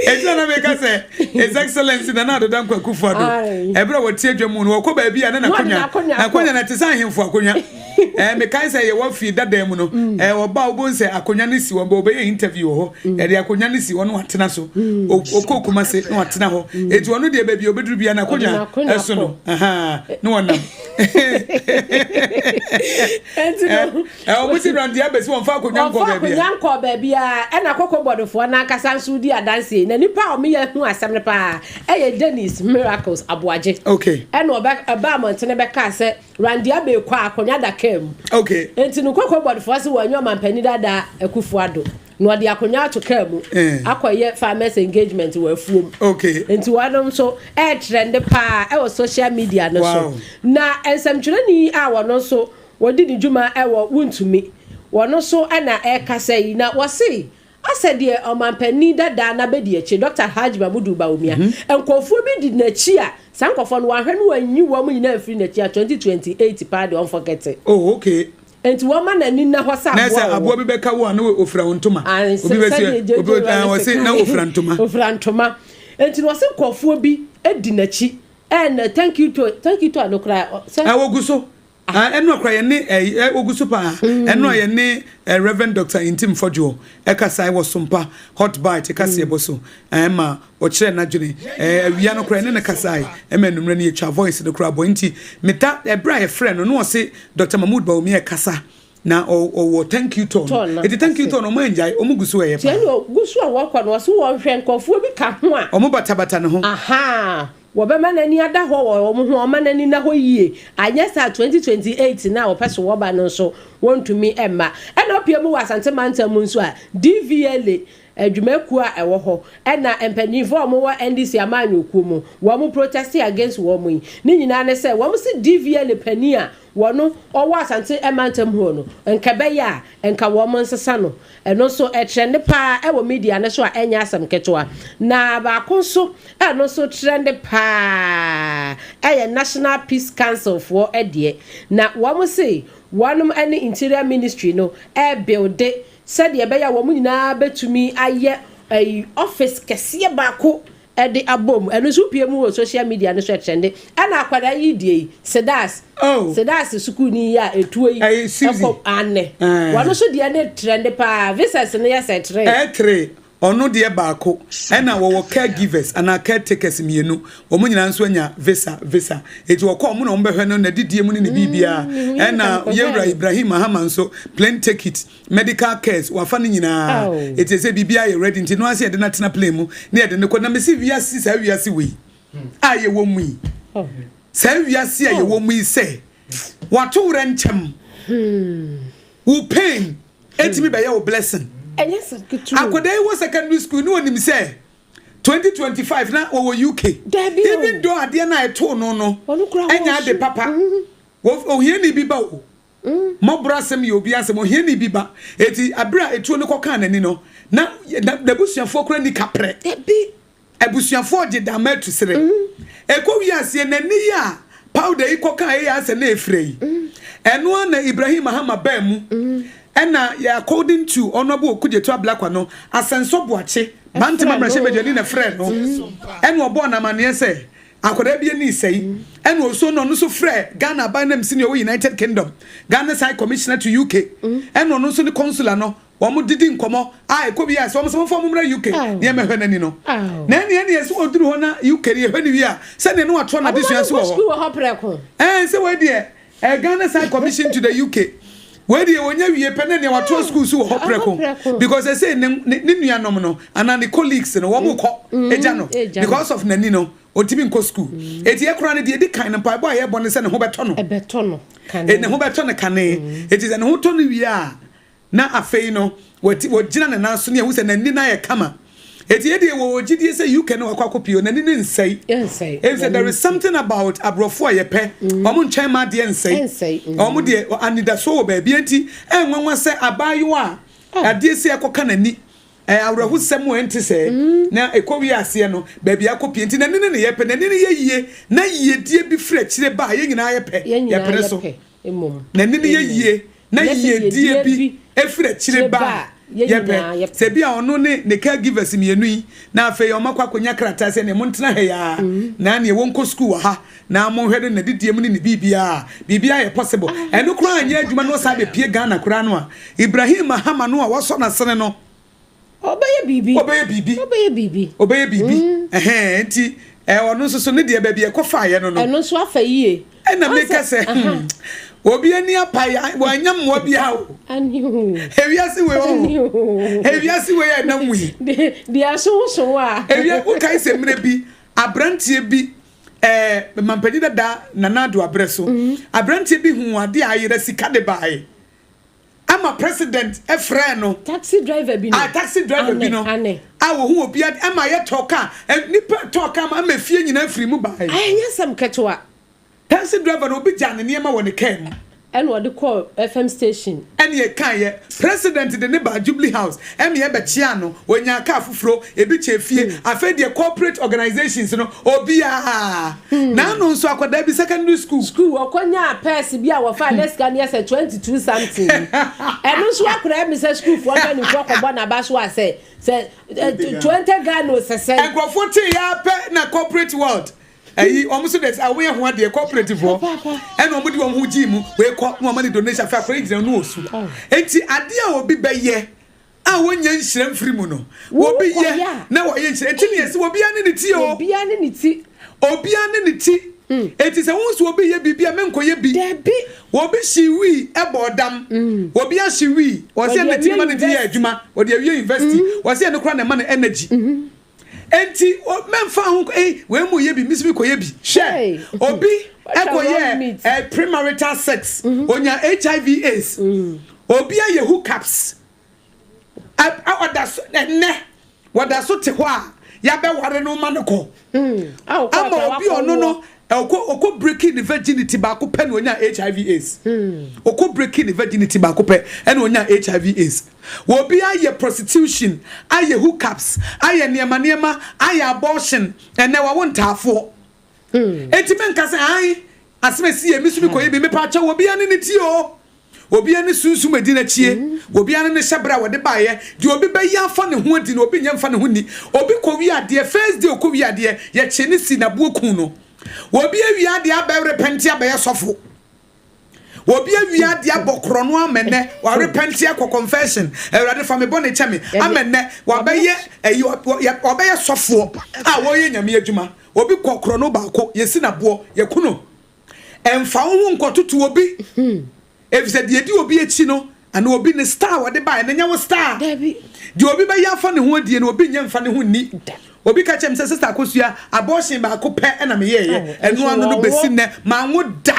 Enti na na meka sɛ His Excellency Nana Addo Dankwa Akufo Addo, Ae. ɛberɛ a wɔte adwa mu no, wɔkɔ baabi a na Na ɔde n'akonwa, n'akonwa kɔ. n'akonwa no ɛte sɛ ahemfo akonwa. Eh, mekae sɛ yɛwɔ fie dadaa mu no, eh, ɔba a wobɛhu sɛ akonnwa no si hɔ, bɛ wɔbɛyɛ interview wɔ hɔ, mm. yɛde akonnwa no si hɔ na watena so, mm. ɔkɔ Kumase na watena hɔ, mm. eti ɔno deɛ baabi a ɔbɛduru bia na akonnwa ɛso no, aha, na wɔnam. Wɔn si randeɛ abɛsi wɔn fa akonnwa nkɔ baabi a. Wɔn fa akonnwa nkɔ baabi a, ɛna koko bɔdofoɔ n'ankasa nso di adanseɛ na nipa a wɔn yɛ hu asɛm no paa ɛyɛ Dennis Miracles Aboagye. Okay. Ɛna ɔbɛ ɛba amɔntene bɛka sɛ. Randy Abbey kɔ akonnwa da kaa mu. Okay. Nti no Cocoa Board foɔ se wɔnyɛ ɔmanpanin dada Akufo Addo na ɔde akonnwa ato kaa mu Eh. akɔyɛ farmers engagement wɔ afuom. Okay. Nti wɔnom nso ɛretrɛnde paa ɛwɔ social media no so. Wow. Na nsɛmtwerɛni a wɔno nso wɔdi ne dwuma ɛwɔ Wontumi wɔno nso ɛna ɛrekasa yi na wɔse. Asɛ deɛ ɔmanpanin dadaa no abɛdi akyire, Dɔkta Alhaji Mamudu Bawumia, nkurɔfoɔ bi di n'akyi a, saa nkurɔfoɔ no wanhwɛ na wanyi wɔn nyinaa amfiri n'akyi a, 2028 paa deɛ ɔmfɔgɛte. Oh, okay. Enti wɔma n'ani nna hɔ sɛ Na aboa sɛ wɔ aboa hɔ. bi bɛka wo a, na ofira wo ntoma. Ae, Obi sɛ, bɛsi sɛdeɛ JJ obi ah, Wallace wɔse na kae. ofira ntoma. Ofira ntoma. Enti na ɔse nkurɔfoɔ bi di n'akyi. Ɛna thank you to, thank you to ano koraa, ɔ, sɛ. Ah, wɔgu so. Ah, ɛno a koraa yɛne ɛyi, ɛ, wɔgu so paa. Ɛno a yɛne ɛ, Reverend Doctor Ntim Fɔdwoɔ ɛkasae wɔ Sompa Hot Bite kaseɛbɔ so, ɛma ɔkyerɛɛ n'adwene. Ɛɛ, awia no koraa yɛne no kasae, ɛma anwummerɛ no yɛtwaa voice no koraa bɔ. Nti meda, ɛberɛ a yɛfrɛɛ no, na ɔse Doctor Mahmood Bawumia ɛkasa, na ɔwɔ thank you tour no. Nti thank you tour no ɔmo angyae, ɔmo gu so ɛyɛ paa. Nti ɛna ɔgu so a wɔkɔ no, ɔse wɔhwɛ nkorɔfoɔ bi ka ho a. Ɔmo batabata ne ho. Ahaa, wɔbɛma n'ani ada hɔ wɔ wɔn ho, ɔma n'ani nna hɔ yie, anyɛ saa a 2028 no a wɔpɛ so wɔba no nso wɔntumi mma. Ɛna ɔpia mu wɔ Asante mantam mu nso a, DVLA adwumakuo a ɛwɔ hɔ, ɛna mpanyinfoɔ a wɔwɔ NDC amanyɔkuo mu, wɔn proteste against wɔn yi, ne nyinaa ne sɛ wɔn se DVLA panin a wɔno ɔwɔ Asante mantam hɔ no, nka ɛbɛyɛ a nka wɔn nsesa no. Ɛno nso ɛtrɛnde paa wɔ media no so a ɛnyɛ asɛm ketewa. Na baako nso a ɛno nso trɛnde paa yɛ National Peace Council foɔ deɛ. Na wɔn se wɔnom ne Interior Ministry no rebuilde sɛdeɛ ɛbɛyɛ a wɔn nyinaa bɛtumi ayɛ ɛyi office kɛseɛ baako de abom. Ɛno nso wopue mu wɔ social media no so ɛtrɛnde. Ɛna akwadaa yi deɛ yi, Sedas, Oh. Sedas sukuuni yi a etuo yi Ɛyɛ Suzy. ɛkɔ anɛ. Ɛɛ. Wɔn nso deɛ ne trɛnde paa. Visas no yɛ sɛ tre. Ɛyɛ tre. Ɔno deɛ baako. Ɛna wɔwɔ caregivers anaa caretakers mmienu. Wɔn nyinaa nso anya visa visa. Eti wɔkɔ a wɔn na wɔbɛhwɛ no n'adidie mu ne ne biribiara. Mehu yɛ Ɛna nka mekɔhwɛɛ Yɛwura no. Ibrahim Mahama nso plane ticket Medical cares wafa ne nyinaa eti ɛsɛ biribiara yɛ ready nti no ase yɛde no atena plane mu na yɛde no kɔ na mesi wiase saa wiase wei a yɛwɔ mu yi saa wiase a yɛwɔ mu yi sɛ wato werɛ nkyɛm wo pain etimi bɛyɛ wo blessing akwadaa yi wɔ secondary school ne onim sɛ 2025 na wɔwɔ UK even though adeɛ no a ɛtoo no no ɛnyɛ ade papa ohiani bi ba o Mmɔborɔ asɛm yɛ obi asɛm, ohiani bi ba. Enti bere a etuo no kɔkaa n'ani no, na n'abusuafoɔ koraa nni kaprɛ. Abusuafoɔ gye dama atu serɛ. Ɛkɔwie aseɛ, n'ani yi a powder yi kɔkaa yɛ asɛ na ɛfira yi. Ɛno ara na Ibrahim Mahama baa mu. Ɛna according to Honourable Okudzeto Ablakwa no, Asɛnsɔ Boakye, Bantama mmarahyɛbadwani na ɛfrɛɛ no. Ɛna ɔbɔɔ no amaneɛ sɛ Akwadaa bi ani resɛe ɛna ɔsuo no ɔno nso frɛ Ghana aban nanmusini a ɔwɔ United Kingdom, Ghana's High Commissioner to UK, ɛna ɔno nso ne consular no wɔn didi nkɔmɔ a ɛkɔ wie a sɛ wɔn sɛ wɔmfa wɔn mmra UK na yɛmɛhwɛ n'ani no. Na ɛne ɛne ɛsɛ ɔduru hɔ na UK no yɛhwɛ no wie a sɛdeɛ ne watoa n'adesua so wɔ hɔ. Ɛɛ sɛ wei deɛ Ɛɛ Ghana's High Commission to the UK wei deɛ wɔnya wie pɛ na nea watoa school so wɔ hɔ prɛko because ɛsɛ ne ne nuanom no anaa ne colleagues no wɔn kɔ egya no because of n'ani no ɔntumi nkɔ school eti ɛkora no deɛ edi kan no mpaebɔ a yɛbɔ ne sɛ ne ho bɛtɔ no ɛbɛtɔ no kane ne ho bɛtɔ no kane eti sɛ ne ho tɔ no wie a Na afei no wati wagyina ne nan so ne yɛhu sɛ n'ani no ayɛ kama. Eti yɛ deɛ wɔwɔ gyidie sɛ UK no wakɔ akɔ pie o, n'ani no nsɛe. Ɛnsɛe. Efisɛ there is something about aborɔfo a yɛpɛ, wɔn ntwɛn mma adeɛ nsɛe. Ɛnsɛe. Wɔn deɛ anidasoɔ wɔ baabi. Enti ɛnwanwa sɛ abaayewa a adeɛ sei akɔka n'ani, ɛyɛ awerɛhosɛm o ɛnte sɛɛ, na ɛkɔ wie aseɛ no baabi akɔ pie. Nti n'ani no na yɛpɛ, n'ani no yɛ yie na yiedie bi firi akyire ba a yɛn nyinaa yɛpɛ, Yɛn nyinaa yɛpene so. yɛpɛ. Mmom. N'ani no yɛ yie na Nyɛ sɛ yiedie yiedie bi firi akyire ba a, yɛpɛ. Sɛ ebia ɔno ne ne caregivers mmienu yi na afei wɔakɔ akɔnya krataa sɛ neɛ montena ha yi ara na neɛ wɔnkɔ sukuu wɔ ha na monhwɛ no n'adidie mu ne ne biribiara a, biribiara yɛ possible. Ɛno koraa anyɛ adwuma na ɔsan bɛpue Ghana koraa no a, Ibrahim Mahama no a wasɔ n'asene no, Ɔbɛyɛ biribi. Ɔbɛyɛ biribi. Ɔbɛyɛ biribi. Ɔbɛyɛ biribi. Ɛhɛn, nti ɛ ɔno nso so ne deɛ baabi ɛkɔ faeɛ no no. Ɛno nso afa yie. Ɛna meka sɛ hmm, obi ani apae wanya mmoa biara o. Ani o. Ewiase wei ɔho. Ewiase wei a ɛnam mu yi. Deɛ ɛsowosowo a. Ewia wokae sɛ mmerɛ bi aberanteɛ bi ɛɛ mampanyin dada Nana Addo abrɛ so. Aberanteɛ bi huu adeɛ a ayera sika de baeɛ. Ama president frɛɛ no. Taxi driver bi no. Ah, taxi driver bi no. Ane, ane. A wɔhu obi ade ama yɛtɔɔ kaa. Nnipa tɔɔ kaa ma ama efie nyinaa firi mu bae. Ɛnyɛ asɛm ketewa. Taxi driver no obi gyaa ne nneɛma wɔ ne kaa mu. Ɛna ɔde kɔɔ FM station. Ɛne ɛkaeɛ, President de ne baa Jubilee House ɛne ɛbɛkyeaa no, ɔnyaa car foforo, ebi kyɛɛ fie, afei deɛ corporate organisations no obiara, naano nso akwadaa bi secondary school. School, ɔkɔnyaa purse bi a wɔfaa na sika no yɛ sɛ 22 something bi, ɛno nso akwadaa bi sɛ sukuufoɔ mpanimfoɔ kɔbɔ n'aba so a sɛ sɛ 20 Ghana o sɛ sɛn. Nkurɔfoɔ teeɛ ara pɛ na corporate world Ɛyi wɔn nso deɛ wɔn yɛ ho adeɛ corporate foɔ ɛna wɔn de wɔn ho gyii mu wei kɔ na wɔn ma ne donation afei akɔrɔ gyina no osu eti adeɛ a obi bɛyɛ a wɔnyɛ nhyira mfiri mu no obi yɛ na wɔyɛ nhyira eti ne yɛsi obiara ne ne ti o obiara ne ne ti obiara ne ne ti eti sɛ wɔn nso obi yɛ biribi a menkɔ yɛ bi dabi obi hyi wii ɛbɔ ɔdam obi ahyi wii wɔsi ɛna ti ma ne ti yɛ adwuma wɔde awie university wɔsi ɛno kora na ɛma no energy. Enti o mɛmfa ho nkɔ ei wei mu yɛ bi me nso mekɔyɛ bi. Hwɛ obi ɛkɔyɛ eh, premarital sex mm-hmm. onya HIV AIDS mm. obi ayɛ hookups ɔda so ɛnɛ wɔda so te hɔ a yɛabɛware no ma no kɔ mm. ama obi ɔno no Ɔkɔ ɔkɔ breaking ne virginity baako pɛ na onya HIV AIDS. Ɔkɔ breaking ne virginity baako pɛ ɛna onya HIV AIDS. Obi ayɛ prostitution, ayɛ hookups, ayɛ nneɛma nneɛma, ayɛ abortion, ɛnɛ wawo ntaafoɔ. Enti menka sɛ ae asɛm asi yɛ me so mekɔyɛ bi mepaakyɛw obiara ne ne ti o. Obiara ne sunsum adi n'akyie, obiara ne ne hyɛberɛ a wɔde baeɛ, deɛ obi bɛyɛ afa ne ho adi no obi nyɛ mfa ne ho nni. Obi kɔwie adeɛ, first day ɔkɔwie adeɛ, yɛkyee no sii n'aboɔ kuu no. Obi awie adeɛ abɛ repɛnte abɛyɛ sɔfo. Obi awie adeɛ abɔ korɔno ama nnɛ, warepɛnte akɔ confession, Awurade fa me bɔne kyɛ me, ama nnɛ wabɛyɛ ɛyi, wabɛyɛ sɔfoɔ a wɔyɛ Nyame adwuma. Obi kɔ korɔno baako, yɛsi n'aboɔ, yɛku no. Mfa wo ho nkɔtoto obi, efisɛ deɛ edi obi akyi no, anaa obi ne star a wɔde baeɛ no nyɛ wo star. Deɛ obi bɛyɛ afa ne ho adie no, obi nyɛ mfa ne ho nni. Obi ka kyerɛ me sɛ, Sister Akosua, abortion baako pɛ na meyɛeɛ, ɛno ano no bɛsi nnɛ, manwo da.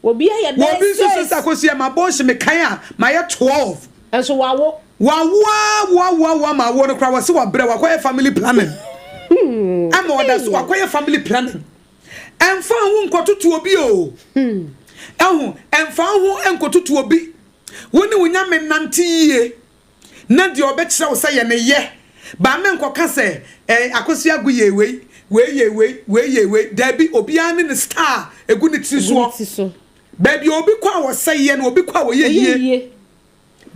Obi nso, Sister Akosua, m'abortion mekae a, mayɛ 12. Nso wawo. Wawo ara, wo awo awo ama awoɔ no koraa, wɔse wabrɛ, wakɔyɛ family planning. Ama ɔda so, wakɔyɛ family planning. Ɛmfa wo ho nkɔtoto obi o. Ɛho, ɛmfa wo ho nkɔtoto obi. Wo ne wo Nyame nnante yie, na deɛ ɔbɛkyerɛ wo sɛ yɛ no yɛ. Ba me nkɔka sɛ, eh, Akosua Agu yɛɛ wei, wei yɛɛ wei, wei yɛɛ wei. Daabi, obiara ne ne star ɛgu ne tiri soɔ. Baabi a obi kɔ a wɔsɛeɛ no, obi kɔ a wɔyɛ yie.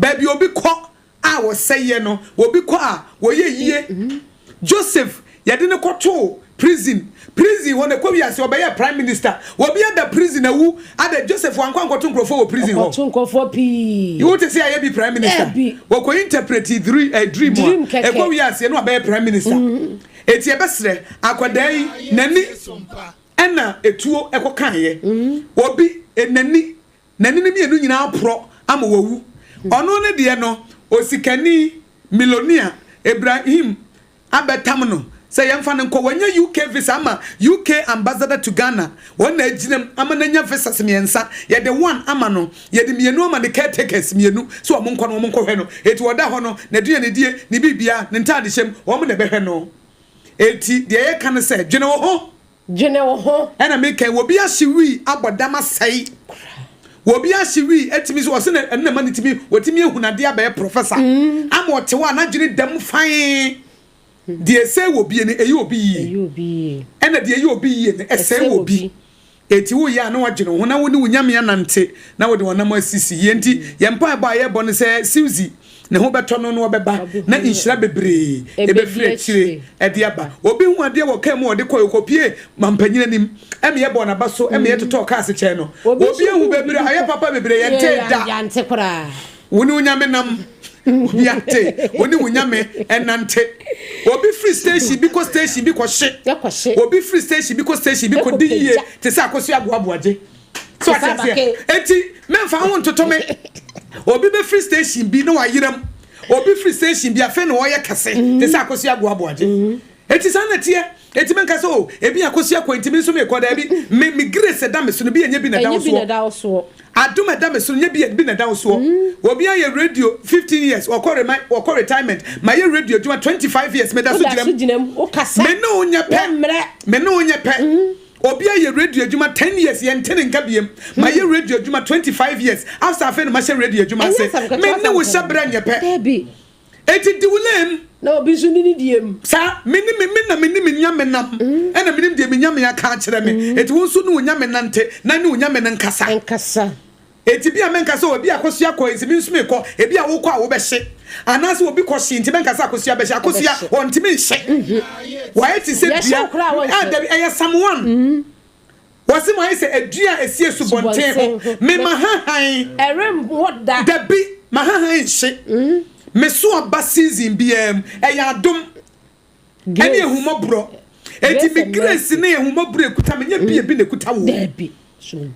Baabi a obi kɔ a wɔsɛeɛ no, obi kɔ a wɔyɛ yie. Joseph, yɛde no kɔtoo prison. Prison hɔ no, ɛkɔ wiase, ɔbɛyɛɛ prime minister. Obi ada prison awu, ada Joseph wankɔ ankɔto nkurɔfoɔ wɔ prison hɔ. Ɔkɔto nkurɔfoɔ pii. Wote sɛ yɛayɛ bi prime minister? Dabi. Wɔkɔ interpret dream, eh, dream a, Dream kɛkɛ. ɛkɔ wiase na wabɛyɛ prime minister. Enti yɛbɛsrɛ, akwadaa yi, n'ani ɛna etuo ɛkɔkaeɛ. Obi, eh, n'ani N'ani no mmienu nyinaa aporɔ ama wawu. Ɔno ne deɛ no, osikani, millionaire, Ibrahim abɛtam no sɛ yɛmfa no nkɔ. Wanya UK visa ama UK ambassador to Ghana. Wɔn na agyina mu ama no anya visas mmiɛnsa. Yɛde one ama no, yɛde mmienu ama ne caretakers mmienu sɛ wɔn nkɔ na wɔn nkɔhwɛ no. Enti ɔda hɔ no, n'aduanedie, ne biribiara, ne ntaadehyɛ mu, wɔn na ɛbɛhwɛ no. Enti deɛ yɛka ne sɛ, dwene wo ho. Dwene wo ho. Ɛna me kɛn obi ahye wii abɔ dam asɛe obi ahye wii atumi so ɔse na ɛno na ɛma ne tumi watumi ahunu adeɛ abɛyɛ professor mm. ama ɔte hɔ a n'adwene dam fann deɛ ɛsɛe wɔ bie no ɛyɛ obi yie ɛna deɛ ɛyɛ obi yie no ɛsɛe wɔ bi eti woyɛ a na wadwene wo ho na wo ne wo nyame anante na wode wɔn nam asisi yie nti yɛn mpaebɔ a yɛbɔ no sɛ Suzy Ne ho bɛtɔ no na ɔbɛba, na nhyira bebree bɛfiri akyire de aba. Obi hu adeɛ wɔ kaa mu a ɔde kɔe, ɔkɔpue mampanyin anim, ɛma yɛbɔɔ n'aba so, ɛma yɛtotɔɔ cars kyɛɛ no. Obi ahu bebree, ayɛ papa bebree, yɛntee da. Wo ne wo Nyame nam, obi ante, wo ne wo Nyame nante. Obi firi station bi kɔ station bi kɔhye, obi firi station bi kɔ station bi kɔdi yie te sɛ Akosua Aboaboagye. So ate aseɛ? Eti mɛmfa ho ntoto me. Obi bɛfiri station bi na wayera mu. Obi firi station bi afei na ɔyɛ kɛse mm-hmm. te sɛ Akosua Agoaboagye. Mm-hmm. Eti saa na teɛ. Eti menka sɛ o oh, ebi Akosua kɔ enti me nso mekɔ daabi. Me me grace ɛda me so no bi ɛnyɛ bi na ɛda wo soɔ. Adom ɛda me so no nyɛ bi bi na ɛda wo soɔ. Mm-hmm. Obi ayɛ radio 15 years ɔkɔ rema ɔkɔ retirement. Ma yɛ radio adwuma 25 years meda so gyina mu. Me ne wo nyɛ pɛ. Me ne wo nyɛ pɛ. Obi ayɛ radio adwuma 10 years, yɛnte ne nka biem. Mayɛ radio adwuma 25 years after, afei na mahyɛ radio adwuma Ɛnyɛ ase. asɛm ketewa, Me ne wo asɛm hyɛ berɛ nyɛ pɛ. Dabi. Eti di wo lane. Na obi nso ni ne die mu. Saa me ne me na me ne me nyame nam, ɛna me nim deɛ me nyame aka akyerɛ me. Eti wo nso ne wo nyame nante na ne wo nyame no nkasa. Nkasa. Eti bi a mɛnka sɛ obi Akosua kɔ, nti mi nso mi kɔ. Ebi a wokɔ a wobɛhye, anaasɛ obi kɔ hye, nti mɛnka sɛ Akosua bɛhye. Akosua Ɛbɛhye. ɔntumi nhye, wɔayɛ te sɛ Yɛhyɛ dua wo koraa a wɔnhye. A dabi, ɛyɛ Psalm 1. Wɔsi mo ayɛ sɛ edua a esie subɔnten ho. Subɔnten ho. Mema hahan Ɛremmɔ da. Dabi, ma hahan nhye. Me so aba season biara mu, ɛyɛ adom ɛne ehumɔborɔ. Eti mi and grace ne ehumɔborɔ ekuta mi nye bi ebi na ekuta wo. Dabi.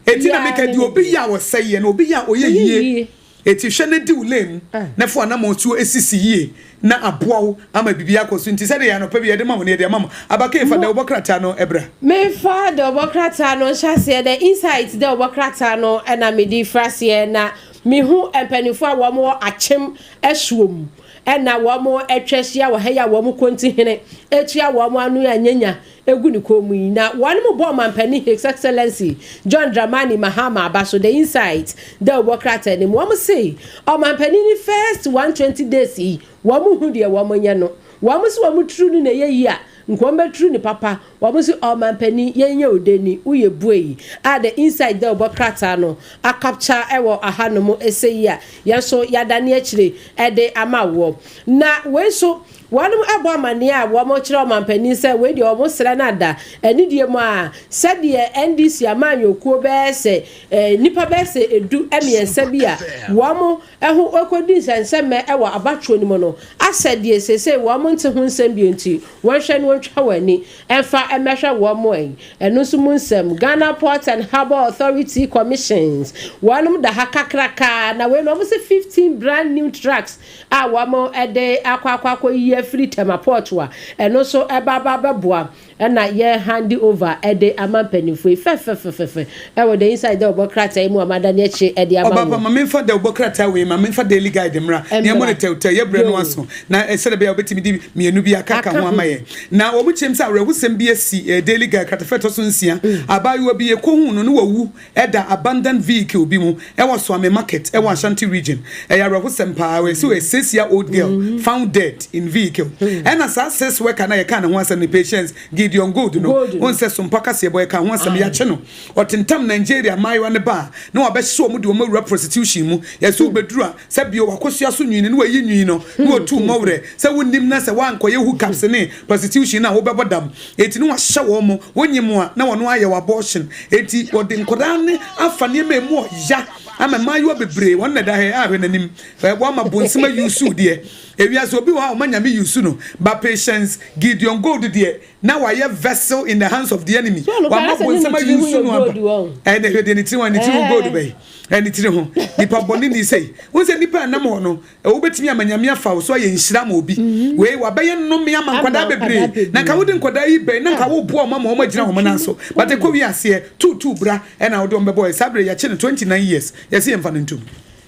Eti na meka di obi yɛ a wɔsɛ yie na obi yɛ a ɔyɛ Ɔyɛ yie. yie. Eti hwɛ ne di wo lane mu Ah. na fo anam otuo esisi yie na aboa wo ama bibi akɔ so. Nti sɛdeɛ yɛ anɔpɛ bi yɛde ma mo ne yɛde ama mo abaka efa da wɔbɔ krataa no ɛbra. Memfa de ɔbɔ krataa no nhyɛ aseɛ. The Insight de ɔbɔ krataa no ɛna mede fira aseɛ, na mehu mpanimfoɔ a wɔn wɔ Akyem asuom ɛna wɔn atwa ahyia wɔ ha yi a wɔn kɔnti hene etua wɔn ano anyanya egu ne kɔn mu yi, na wɔn mu bɔ ɔmampanin His Excellency John Dramani Mahama aba so. The Insight de ɔbɔ krataa no mu, wɔn se ɔmampanin ni first 120 days yi, wɔn hu deɛ wɔn nyɛ no. Wɔn si wɔn turu no na ɛyɛ yi a nkɔm bɛturu ne papa. Wɔn nso ɔmampanin yɛnyɛ odeni woyɛ bue yi a. The Insight dɛ ɔbɔ krataa no akapkya ɛwɔ ahanom ɛsɛ yi a yɛn nso yɛadane akyire ɛde ama wɔ. Na wei nso wɔn ɛbɔ amaneɛ a wɔn kyerɛ ɔmampanin sɛ wei deɛ wɔn srɛ no ada anidie mu a, sɛdeɛ NDC amanyɔkuo bɛyɛ sɛ nipa bɛyɛ sɛ 13 bi a wɔn ɛho ɛkɔdi nsɛnsɛmɛ ɛwɔ abatoɔ no mu no, asɛ deɛ sese wɔn nte ho nsɛm bio, nti wɔnhwɛ no wɔntwa wɔn ani ɛmfa ɛmɛhwɛ wɔn mo. Ɛyi ɛno nso mu nsɛm, Ghana Port and Harbour Authority commissions wɔn da ha kakraka, na wei no wɔn sɛ 15 brand new trucks a wɔn ɛde akɔ yi afiri Tema Port a ɛno nso ɛba aba bɛboa, ɛna yɛ hand over ɛde ama mpanimfoɔ yi fɛfɛfɛfɛ ɛwɔ The Insight dɛ ɔbɔ krataa yi mu a madane akyi ɛde ama Ɔbapa wɔn. Ma memfa da wobɔ krataa wei, ma memfa Daily Guide mmra nea mo ne tɛwtɛw yɛbrɛ no Yo. aso na ɛsɛdɛ bɛyɛ a wobɛtumi de mmienu bi akaka Aka ho ama ho. yɛ. Na wɔn kyerɛm sɛ awerɛhosɛm bi asi Daily Guide kratafɛ ɛtɔ so 6. Abaayewa bi yɛkɔhu no ne wawu ɛda abandoned vehicle bi mu ɛwɔ Suame Market ɛwɔ Ashanti Region. Ɛyɛ awerɛhosɛm paa. Wɔsi wɔ 6 year old girl found dead in vehicle. Ɛna saa sex worker na yɛka ne ho asɛm ne Patience Gideon Gold no. Gold no. Wɔn sɛ Sompa kaseɛ bɔ yɛka ho asɛm, yɛakye no. Ɔtentam Nigeria mmaayewa ne ba a na wabɛhyɛ wɔn de wɔn awura prostitution mu. Yɛsɛ wobɛduru a sɛ bio wakosua so nwini ne wayi nwini no na watu mmɔwerɛ sɛ wonnim na sɛ woankɔyɛ hookups ne prostitution a wobɛbɔ dam. Enti ne wahyɛ wɔn mo wonyi mu a na wɔno ayɛ wɔ abortion. Enti wɔde nkɔdaa ne afa nneɛma emu ɔya ama mmaayewa bebree. Wɔn na da ha ahwɛ n'anim wɔama bonsema yusu deɛ ewiase obi wɔ hɔ a ɔma Nyame yusu no ba. Patience Gideon Gold deɛ na wayɛ vessel in the hands of the enemy. So, ɔno Wama koraa sɛ ne bonsema ne tiri ho yusu yɛ no aba. gold wɔ. Ɛna hwɛ deɛ ne tiri ho, ne tiri ho gold bɛyi ɛne tiri ho. Nipa bɔne ni sɛ wɔn sɛ nipa a nam hɔ no wobɛtumi ama Nyame afa wo so ayɛ nhyira ma obi. Wei wabɛyɛ nnome ama Ama nkwadaa nkwadaa bebree. bebree. Na nka wode nkwadaa yi bɛn na nka woboa ɔma ma ɔma gyina wɔn nan so, but ɛkɔ wi aseɛ tuutuu bra ɛna wode wɔn bɛbɔ yɛ. Saa bere yɛakye no 29 years, yɛsɛ yɛmfa no ntom.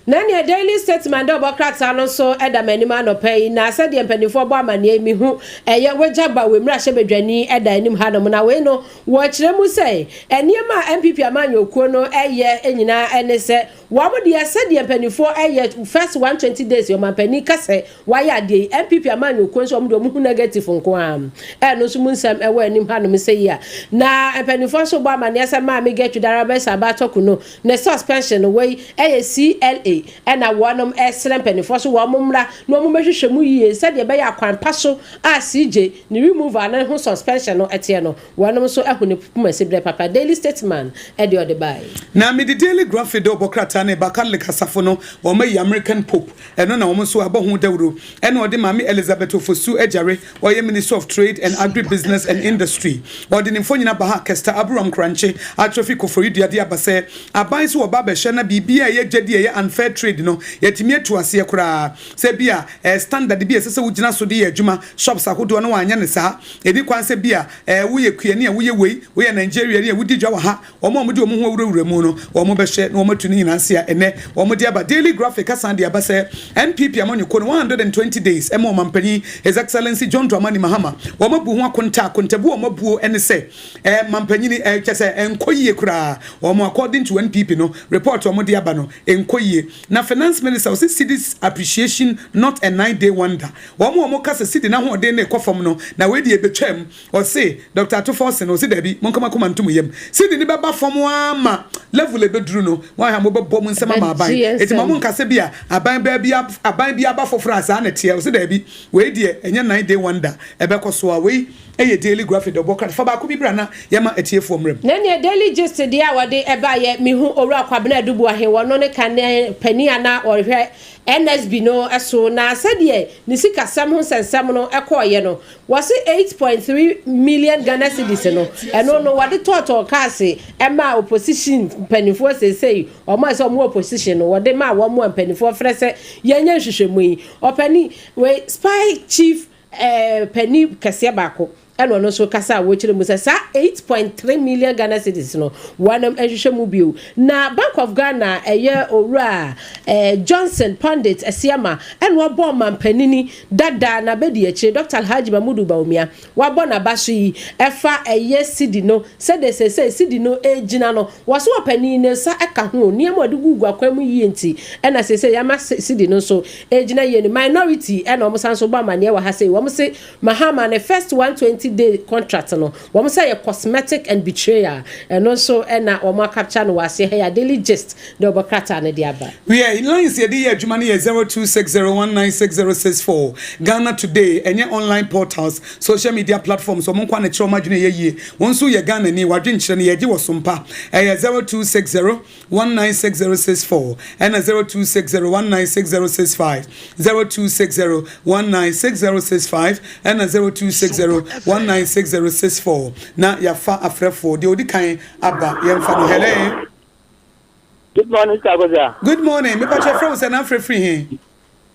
Na nea Daily Statement dɛ ɔbɔ krataa no nso ɛda m'anim anɔpa yi, na sɛdeɛ mpanimfoɔ bɔ amanneɛ mi hu ɛyɛ wagya ba wɔ mmarahyɛ badwani ɛda anim hanom. Na wei no wɔkyerɛ mu sɛ nneɛma a NPP amanyɔkuo no ɛyɛ nyinaa ɛne sɛ wɔn deɛ, sɛdeɛ mpanimfoɔ ɛyɛ first 120 days, ɔmampanin kasɛ wayɛ adeɛ yi, NPP amanyɔkuo nso wɔn deɛ wɔn hu negative nko ara. Ɛno nso mu nsɛm ɛwɔ anim hanom sɛ yi a na mpanimfoɔ nso bɔ amanneɛ sɛ Maame Gertrude Araba Esaaba Torkornoo ne suspension no, wei ɛyɛ CLA, ɛna wɔnom ɛsrɛ mpanimfoɔ so wɔn mmra na wɔn bɛhwehwɛ mu yie sɛdeɛ ɛbɛyɛ akwan pa so a CJ ne removal ne ho suspension no ɛteɛ no, wɔnom nso ɛho ne pumasi brɛ papa. Daily Statement ɛde ɔde bae. Na mede Daily Graphic de ɔbɔ krataa ne ba. Catholic asafo no wɔn ayi American Pope, ɛno na wɔn nso abɔ ho dawuro. Ɛna ɔde Maame Elizabeth Ofosu Agyare, ɔyɛ Minister of Trade and Agribusiness and Industry, ɔde ne mfonyin aba ha. Kester Aburam Korankye atwerɛ fi Koforidua de aba sɛ aban so wɔba abɛhyɛ na biribi a ɛyɛ gyadi a ɛyɛ unfair. fair trade no yɛatumi atu aseɛ koraa. Sɛ bi a ɛɛ standard bi a ɛsɛ sɛ wogyina so de yɛ adwuma, shops ahodoɔ no wɔanyɛ no saa. Ɛdi kwan sɛ bi a ɛɛ woyɛ kuani a woyɛ wei, woyɛ Nigeriani a wodi dwa wɔ ha, wɔn a wɔde wɔn ho awurawura mu no, wɔbɛhwɛ na wɔatu ne nyinaa ase a ɛnnɛ wɔde aba. Daily Graphic asan de aba sɛ NPP amanyɔkuo no 120 days ma ɔmanpanyin His Excellency John Dramani Mahama wɔabu ho akonta. Akontabu a wɔabuo ne sɛ ɛɛ mampanyini ɛɛ kyɛ sɛ ɛnkɔ yie koraa wɔn according to NPP no report a wɔde aba no ɛnkɔ yie. Na finance minister ɔse cedis appreciation not a 9 day wonder. Wɔn a wɔka sɛ cedi n'ahoɔden no rekɔ fam no na wei deɛ ɛbɛtwam. Ɔse Doctor Ato Forson ɔse dabi monka mo akoma nto mo yam cedi no bɛba fam ara ma level a ɛbɛduru no wɔn a mobɛbɔ mo nsam ama aban. Ɛbɛgye yɛn Enti ma nsam. monka sɛ bi a aban baa bi aban bi aba foforɔ a saa na ɛteɛ. Ɔse dabi wei deɛ ɛnyɛ 9 day wonder ɛbɛkɔ so ara. Wei Ɛyɛ Daily Graphic dɛ ɔbɔ krataa. Fa baako bi bra na yɛma atiefoɔ mmra mu. Na neɛ Daily Gist deɛ a wɔde baeɛ, mehu Owura Kwabena Adu Boahen, wɔno ne kane panin a na ɔhwɛ NSB no so, na sɛdeɛ ne sikasɛm ho nsɛnsɛm no kɔeɛ no, wɔse 8.3 million Ghana cedis no, ɛno no wɔde tɔɔtɔɔ cars maa opposition mpaninfoɔ seesei, wɔn a ɛsɛ wɔn wɔ opposition no, wɔde maa wɔn a mpaninfoɔ frɛ sɛ yɛnyɛ nhwehwɛmu yi. Ɔpanin wei, Spy Chief Panin kɛseɛ baako ɛna ɔno nso kasa a wɔkyerɛ mu sɛ saa 8.3 million Ghana cedis no wɔnom nhwehwɛ mu bio. Na Bank of Ghana ɛyɛ owura Johnson Pundit Asiama ɛna ɔbɔ ɔmanpanini dada na bɛdi akyire Dr. Alhaji Mahmudu Bawumia wabɔ n'aba so yi ɛfa ɛyɛ cedi no sɛdeɛ seesei cedi no ɛgyina no wɔse ɔpanin ne nsa ɛka ho nneɛma ɔde gugu akwan mu yie nti ɛna seesei yɛama cedi no nso Egyina yie no minority ɛna wɔn san so bɔ amaneɛ wɔ ha sei wɔn se Mahama ne first 120 day contract no wɔn sɛ ɛyɛ cosmetic and betrayal ɛno nso ɛna wɔn a capture no wɔ aseɛ ha yi a Daily Gist de ɔbɔ krataa no de aba. Wiɛ, lines yɛde yɛ adwuma no yɛ 0260196064, Ghana Today, ɛnyɛ online portals, social media platforms, wɔn nkoa na ɛkyerɛ wɔn adwene ɛyɛ yie. Wo nso woyɛ Ghanani, w'adwenkyerɛ no yɛgye wɔ so mpa. Ɛyɛ 0260 196064 ɛna 0260196065, 0260196065 ɛna 0260196064 na yɛafa afrɛfoɔ. Deɛ ɔdi kan aba yɛmfa no. Hello. Good morning, Mr. Akosia. Good morning. Me pakyɛ frɛ wo sɛ na afrɛ firi he?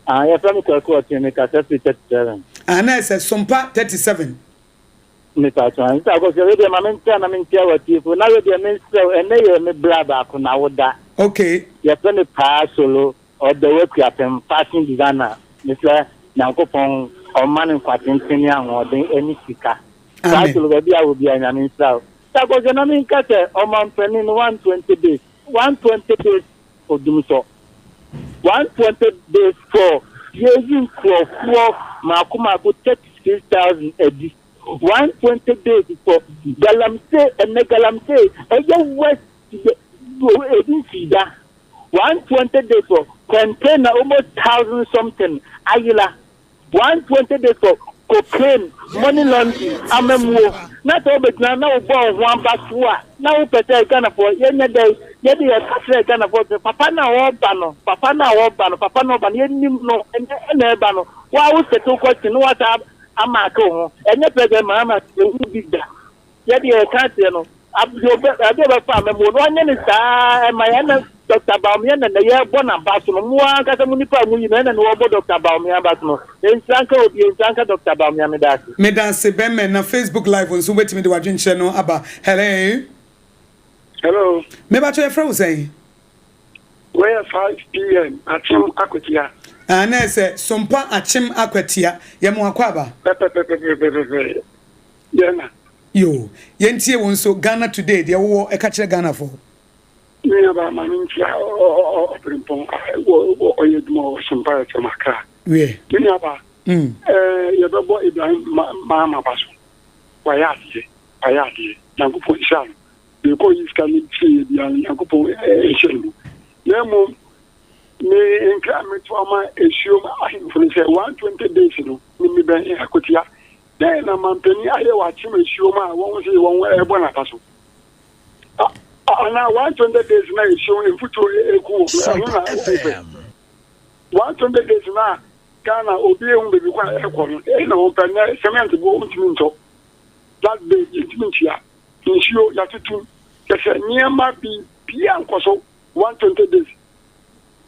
Ah, yɛfrɛ me Kwaku Ɔtwe, me kasa firi 37. Ah, na ɛsɛ Sompa 37. Mepakyɛw, Mister Akosua, wei deɛ ma mentra na menkyia w'atiefo, na wei deɛ mensrɛ wo, ɛnnɛ yɛ me bra baako na woda. Okay. Yɛfrɛ no Paa Solo, ɔda w'Akuapem, fashion designer, mesrɛ Nyankopɔn ɔmma no nkwa tenten ne ahoɔden ɛne sika. Paa Amen. Solo, baabi a wɔ biara Nyame nhyira wo. Mister Akosua, na menka sɛ ɔmanpanin no 120 days, 120 days odumsɔ, 120 days for yɛyi nkurɔfoɔ maako maako 36,000 adi. 120 days for galamsey ɛnɛ galamsey ɛyɛ worst ebi nsi da 120 days for container almost thousand something ayela 120 days for cocaine money laundering amamuo na sɛ wobɛgyina na wobɔ wo ho aba so a na wopɛ sɛ Ghanafoɔ yɛnyɛ dɛ yɛde yɛka kyerɛ Ghanafoɔ sɛ papa no a wɔba no papa no a wɔba no papa no ɔba no yɛnim no ɛnɛ ɛna ɛba no woa wo settle question na woasa amaake wo ho. Ɛnyɛ President Mahama ehu bi da. Yɛ deɛ yɛka akyerɛ no, deɛ ɔbɛ adeɛ ɔbɛfa amamuo no ɔnyɛ no saa ɛma yɛn na Doctor Bawumia na na yɛbɔ n'aba so no. Mo ankasa mo nipa a mo yi no ɛna na wɔbɔ Doctor Bawumia aba so no. Nhyira nka obi, nhyira nka Doctor Bawumia. Meda ase. Meda ase Bɛmɛ na Facebook live nso wobɛtumi de w'adwenkyerɛ no aba. Hello. Hello. Mebakyɛ yɛfrɛ wo sɛn? Wei yɛ 5 pm akyem akwatia. Ah na ɛsɛ sompa akyem akwatia. Yɛ mo akwaaba. Pɛpɛpɛpɛpɛpɛ yɛ na. Yoo yɛntie wo nso Ghana today deɛ wowɔ ɛka kyerɛ Ghana foɔ. Me nua baa ma me nkyia ɔbrempɔn ɔyɛ adwuma wɔ Sompa FM Accra. Wiɛ. Me nua baa ɛɛ yɛbɛbɔ Ibrahim Mahama ba so wayɛ adeɛ wayɛ adeɛ Nyankopɔn nhyira no. Deɛ ɔkɔyi sika no kyerɛeɛ biara no, Nyankopɔn nhyɛ no mu. Na mmom, me nkra a meto ama asuom ahemfo no sɛ, 120 days no, ne mebɛn akotia. Dɛn na mampanin ayɛ wɔ akyem asuom a wɔn sɛ wɔn ɛrebɔ n'aba so? Anaa 120 days na asuom mfuturo eku wɔn, ɛno na wɔpɛ. 120 days na Ghana obi ehu baabi kɔ a ɛrekɔ no, ɛna wɔn pɛ. Nɛ cement bo ntumi ntɔ. That day yɛntumi ntua. Nsuo yɛatoto mu. Kyerɛ sɛ nneɛma biribiara nkɔ so 120 days.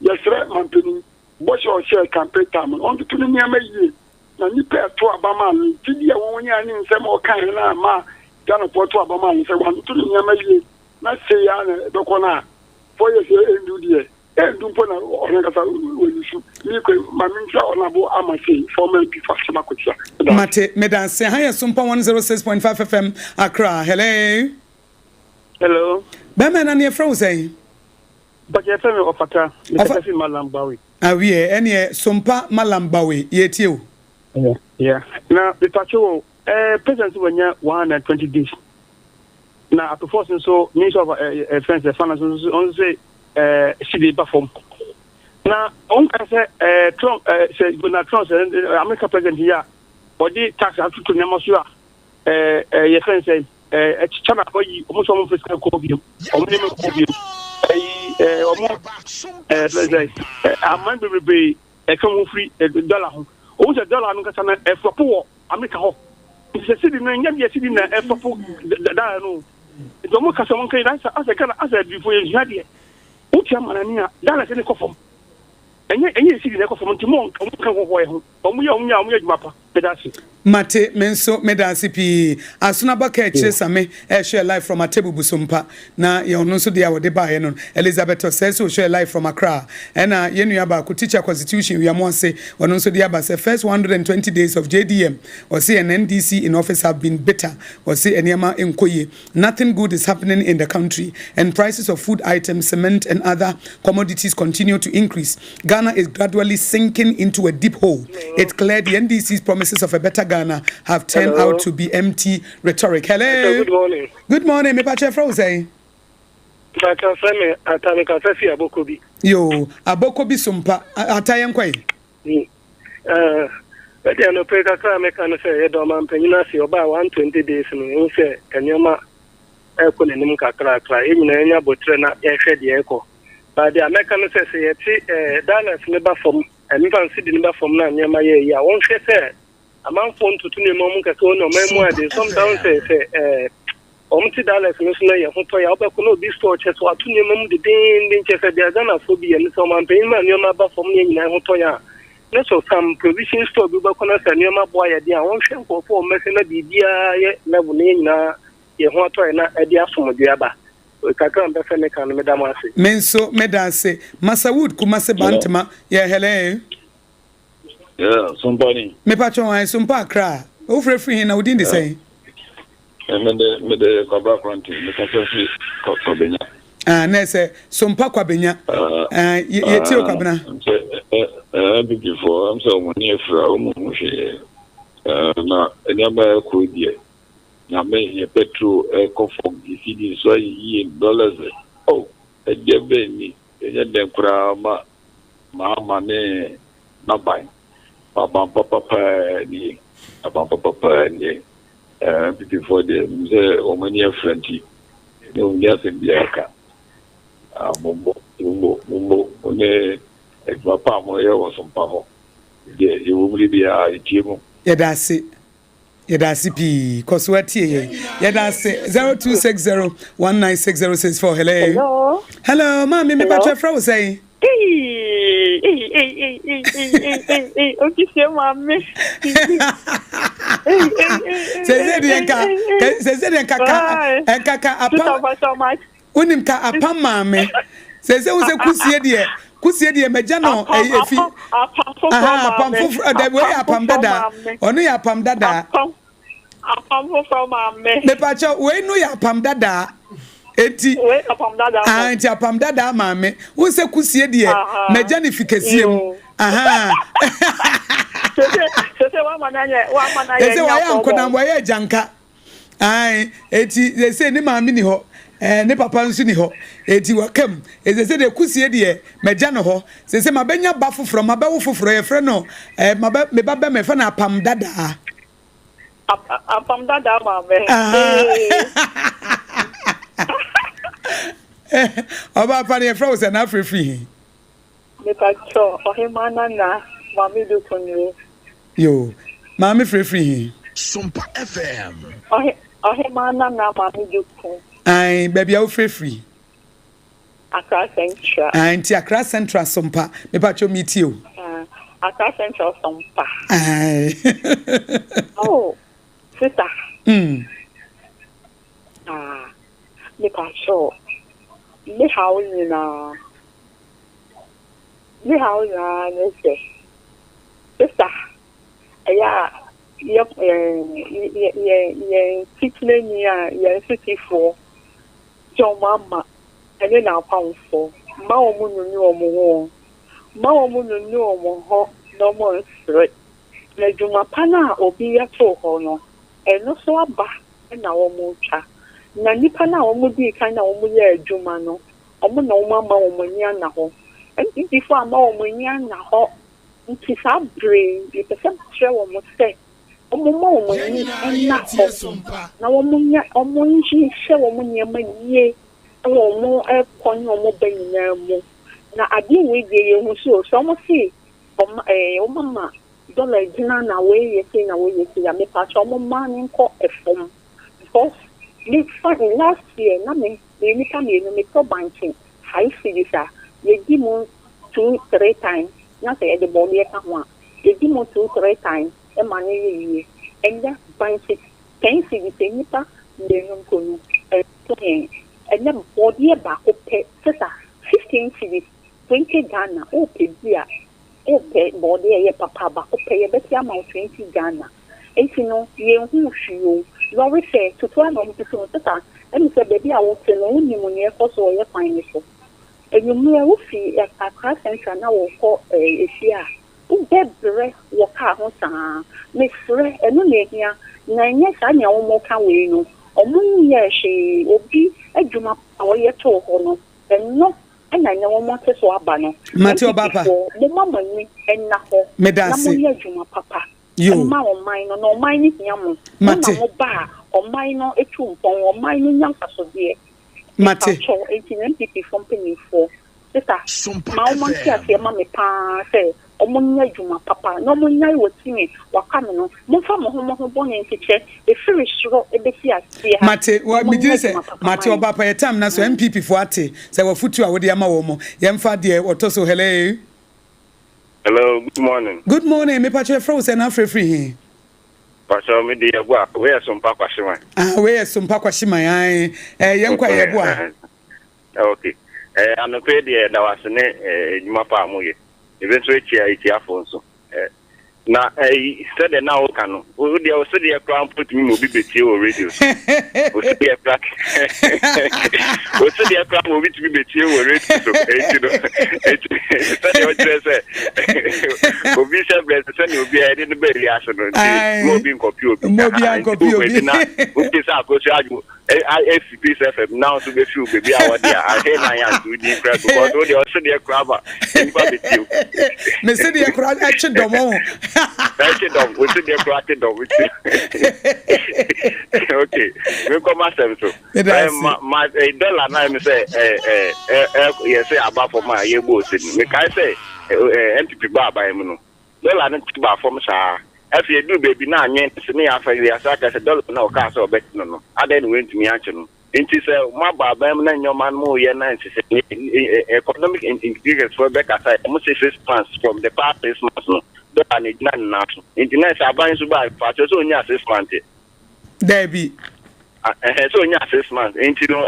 Yɛsrɛ manpanin, bɔhyɛ a ɔhyɛɛ campaign time no, ɔntoto ne nneɛma yie na nnipa a ɛto aba maa no, gyidie a wɔnyaeɛ ne nsɛm a ɔkaeɛ no a ɛmaa Ghanafoɔ to aba maa no sɛ wantoto ne nneɛma yie na sei ara na ɛbɛkɔ no a, 4 years ɛndu deɛ, ɛndu mpo na ɔno ankasa walusu. Meekɔ yi, ma menkyia Ɔnabo Ama sei, former MP for Akyem Akwatia. Meda ase. Mate, meda ase. Ha yɛ Sompa 106.5 FM, Accra. Hello. Hello. Bɛrima na neɛ frɛ wo sɛn? Mpakyɛ yɛfrɛ me Ɔfata, mekasa fi Mallam Bawe. Awiɛ, ɛneɛ Sompa Mallam Bawe, yɛtie wo. Yeah, yeah. Na mepakyɛ wo, eh, president sɛ wanya 120 days. Na Ato Force nso, Minister of eh, eh, Finance, eh, Finance nso, ɔno nso sɛ eh, cedi ba fam. Na ɔnka sɛ eh, Trump, eh, sɛ Donald Trump sɛ eh, America president yi a, ɔde tax atoto nneɛma so a, eh, eh, yɛfrɛ no sɛ eh, China ayi wɔn sɛ wɔn mfa sika nkɔ bio, wɔn nneɛma nkɔ bio. Ɛyi eh, wɔn eh, fɛ sɛ eh, aman bebrebe ɛtwe wɔn firi eh, dɔla ho. Wɔn sɛ dɔla no nkasa no ɛfɔpo wɔ Amerika hɔ. Nti sɛ sidi no nyɛ deɛ sidi na ɛfɔpo dɔla no. Nti wɔn kasa wɔn kɛyi na asɛ asɛ Ghana asɛ adurufo yɛ nsua deɛ. Wotua manani a dɔla sɛ ne kɔ fam. Ɛnyɛ ɛnyɛ sidi na ɛkɔ fam nti mo wɔn ka nkɔkɔ yɛ ho. Wɔn yɛ wɔn nyɛ wɔn yɛ adwuma pa. Meda ase. Mate me nso meda ase pii. Asono abaka akyire same ɛhwɛ live from Atebubu Sompa na yɛ ɔno nso deɛ a ɔde baeɛ no Elizabeth Osei nso hwɛ live from Accra ɛna yɛn nua baako Teacher Constitution Wiamoase ɔno nso de aba sɛ first 120 days of JDM ɔse and NDC in office have been bitter ɔse nneɛma nkɔ yie Nothing good is happening in the country and prices of food items, cement and other commodities continue to increase. Ghana is gradually sinking into a deep hole. It's clear the NDC's promises of a better Ghana have turned Hello. out to be empty rhetoric. Hello. Hello, good morning. Good morning. Me pache frɛ wo sɛn? Mpakyɛ frɛ me Ata me kasa fi Abokobi. Yo, Abokobi sompa. Ata yɛn kɔe. Me deɛ nokorɛ kakra a mɛka ne sɛ yɛda ɔmanpanyin ase ɔbaa 120 days no yɛhu sɛ nneɛma ɛrekɔ n'anim kakrakra yɛn nyinaa yɛnya aboterɛ na yɛhwɛ deɛ ɛrekɔ but deɛ mɛka ne sɛ sɛ yɛte eh, dollars ne ba fam ɛmfa no cedi ne ba fam na nneɛma yɛ yi a wɔnhwɛ sɛ amanfoɔ ntoto nneɛma mu nkɛsɛ wɔn na ɔman mu ade sometimes sɛ sɛ eh, Wɔn te dollars no so na yɛn ho tɔ yɛn a, wobɛkɔ na obi store kyɛ sɛ wato nneɛma mu dedeenden kyɛ sɛ deɛ Ghanafoɔ bi yɛ no sɛ ɔmanpanyin ma nneɛma ba fam na yɛn nyinaa ho tɔ yɛn a, na sɛ some provision store bi wobɛkɔ na sɛ nneɛma boa yɛ den a, wɔnhwɛ nkurɔfoɔ a wɔmmɛhwɛ na biribiara yɛ level na yɛn nyinaa yɛn ho atɔ yɛn na ɛde asomdwoeɛ aba. Kakra a mepɛ sɛ meka no, meda mo ase. Me nso meda ase. Masawood Kumase Bantama yɛ hello. Yeah, Sompa ni. Mepa kyɛw ae Sompa Accra. Wo frɛ firi he na wo din de sɛn? Mede mede Kwabra Kwanten me kasa firi Kwabenya. Ah, na ɛsɛ Sompa Kwabenya. Ah, yɛ tie o Kwabena. Sɛ NPP foɔ ɛm sɛ wɔn ani afira wɔn ho hwee. Na nneɛma ɛkɔ deɛ nyame yɛ petrol ɛkɔ fam yɛ cedi nso ayɛ yie dollars oh ɛdeɛ bɛn ni ɛnyɛ dɛn koraa ma Mahama ne n'aban. Aban papa paa nie. Aban papa paa nie. NPP foɔ deɛ menim sɛ wɔn ani afira nti ne wɔn nni asɛm biara ka. Mommo, mommo, mommo mo ne adwuma pa a moyɛ wɔ Sompa hɔ deɛ yɛwɔ mu de biara yɛtie mo. Yɛda ase. Yɛda ase pii. Kɔ so atie yɛn. Yɛda ase. 0260 196064. Hello. Hello. Hello, maame me patro frɛ wo sɛn? Hey, hey, hey, hey, hey, hey, hey, hey, okisie maame. Sese deɛ nka, sese deɛ nka ka, nka ka apam. Wonim ka apam maame. Sese wo sɛ kusie deɛ, kusie deɛ magya no efi. Aha, apam foforɔ, ɛdɛ wei yɛ apam dada. Ɔno yɛ apam dada. Apam foforɔ maame. Mepakyɛ wei no yɛ apam dada. Eti. Wei apam dada. Ah, nti apam dada maame. Wo sɛ kusie deɛ, magya no fi kɛseɛ mu. Aha. Sese, sese wama na yɛ, wama na yɛ. Sese wayɛ ankonam, wayɛ agyanka. Ae, eti sese ne maame ni hɔ, eh, ne papa nso ni hɔ. Eti waka mu. Eti sese deɛ kusie deɛ, magya no hɔ. Sese mabɛnya ba foforɔ, mabɛwo foforɔ, yɛfrɛ no, eh, mabɛ, me ba bɛma, yɛfrɛ no Apam Dadaa. Apam Dadaa maame. Ɔba apa no yɛfrɛ wo sɛ na afrɛ firi he? Mepakyɛw, Ɔhemaa Nana, Maame Duku nie. Yoo, Maame frɛ firi he? Sompa FM. Ɔhe, Ɔhemaa Nana, Maame Duku. Ae, baabi a wofrɛ firi? Accra Central. Ah, nti Accra Central Sompa. Mepakyɛw metie o. Ah, Accra Central Sompa. Aye. oh, sister. Mm. Ah, mepakyɛw. Me haw nyinaa. Me haw nyinaa ne sɛ, sister, ɛyɛ a yɛ yɛ yɛ yɛn titenani a yɛn sotifoɔ John Mahama ne n'apamfoɔ, mma wɔn nnunu wɔn ho o, mma wɔn nnunu wɔn ho na wɔn nsere. Na adwuma pa no a obi yɛ too hɔ no, ɛno so aba na wɔretwa. Na nnipa no a wɔdii kan na wɔyɛɛ adwuma no, wɔn na wɔama wɔn ani anna hɔ. NPP foɔ amma wɔn ani anna hɔ. Nti saa bere yi, mepɛ sɛ mekyerɛ wɔn sɛ wɔmma wɔn ani nna hɔ na wɔnyɛ wɔnhyehyɛ wɔn nneɛma yie wɔ wɔn kɔ ne wɔn ba nyinaa mu. Na adeɛ wei deɛ yɛhu so sɛ wɔn se wɔn ɛɛ wɔn ama dɔla gyina na wei yɛ sei na wei yɛ sei a mepaakyɛ wɔn mma no nkɔ fam because me fa last year na me meyɛ nipa mmienu metɔ bankye 5 cedis a yɛdi mu 2, 3 times na sɛ yɛde bɔɔdeɛ ka ho a yɛdi mu 2, 3 times ma no yɛ yie. Ɛnnɛ bankye 10 cedis nnipa mmienu mpo no ɛnso yɛn. Ɛnnɛ bɔɔdeɛ baako pɛ sesa 15 cedis 20 Ghana wopɛ bi a wopɛ bɔɔdeɛ a ɛyɛ papa baako pɛ yɛbɛte ama wo 20 Ghana. Enti no yɛnhu hwee o. Lɔre fɛ tutu a na wɔn tutu no sesa ɛne sɛ baabi a wote no wonim nea ɛkɔ so wɔ yɛ kwan no so. Anwummerɛ wofi Accra Central na wɔkɔ efie a wobɛbrɛ wɔ kaa ho saa. Mesrɛ ɛno na ehia na ɛnyɛ saa nea wɔka wei no. Wɔn nyɛɛ hwee obi adwuma a wɔyɛ too hɔ no ɛno ɛna ɛnɛ wɔn ate so aba no. Mate ɔba pa. NPP foɔ momma mo ani nna hɔ Meda na ase. monyɛ adwuma papa Yo. mma ɔman no na ɔman no hia mo. Mo na Mate. mo ba a ɔman no etu mpɔn ɔman no nya mfasodeɛ. Mate. Mepakyɛw enti na NPP foɔ mpanyinfoɔ sesa ma wɔn nte aseɛ ma me paa sɛ wɔn nyɛ adwuma papa na wɔn nyae wɔ timi waka me no momfa mo ho mo ho bɔne nkyekyɛ efiri soro ebesi aseɛ ha Mate na wa wɔn nyɛ megyere sɛ adwuma papa mate ma yɛn. ɔba pa yɛ tam na so NPP foɔ ate sɛ wafutu a wode ama wɔn mo yɛmfa deɛ ɔtɔ so. Hello. Hello, good morning. Good morning. Mepakyɛ yɛfrɛ wo sɛ na afrɛ firi he? Pastor, me de yɛboa. Wei yɛ Sompa Kwahyeman. Ah, wei yɛ Sompa Kwahyeman ae. Yɛnkɔ a yɛboa. Okay. Anɔpɛ yi deɛ da wase ne adwuma pa a moyɛ. Ebi nso akyia atiafoɔ nso. Na sɛdeɛ na woka no, wo deɛ wo sedeɛ koraa mpo tumi ma obi bɛtie wɔ radio so. Wo sedeɛ koraa wo sedeɛ koraa ma obi tumi bɛtie wɔ radio so. Enti no, enti sɛdeɛ wokyerɛ sɛ obi hyɛ berɛ sɛ sɛdeɛ obi a yɛde no baa wiase no, nti ma obi nkɔpe obi. Ma obi ankɔpe obi. Nti na wote sɛ Akosua Adwo efi Peace FM na nso bɛfi wo baabi a wɔde a ahwɛ na ayɛ anto din koraa because wo deɛ ɔse deɛ koraa ma nnipa bɛtie wo. Me se deɛ koraa ɛkye dɔm o. Ɛkye dɔm, wo se deɛ koraa kye dɔm. Okay, menkɔ m'asɛm so. Ma ma dɔla na ɛmi sɛ ɛ ɛ ɛ yɛsɛ aba fam a yɛbɔ ose no. Mekae sɛ NPP ba aban mu no, dɔla no te baa fam saa. Afei eduu baabi na anwene no se ne yɛafa wiase aka sɛ dɔla no a ɔkaa sɛ ɔbɛkye no no, adɛn na wantumi ankye no? Enti sɛ moabɔ aban mu na nneɛma no moreyɛ na nhyehyɛe, economic indicators foɔ bɛkasa a, wɔn se 6 months from the past 6 months no, dɔla no egyina ne nan so. Enti na sɛ aban nso ba a, fa kyerɛ sɛ onyaa 6 months ɛ. Daabi. Ɛhɛn, sɛ onyaa 6 months. Enti no,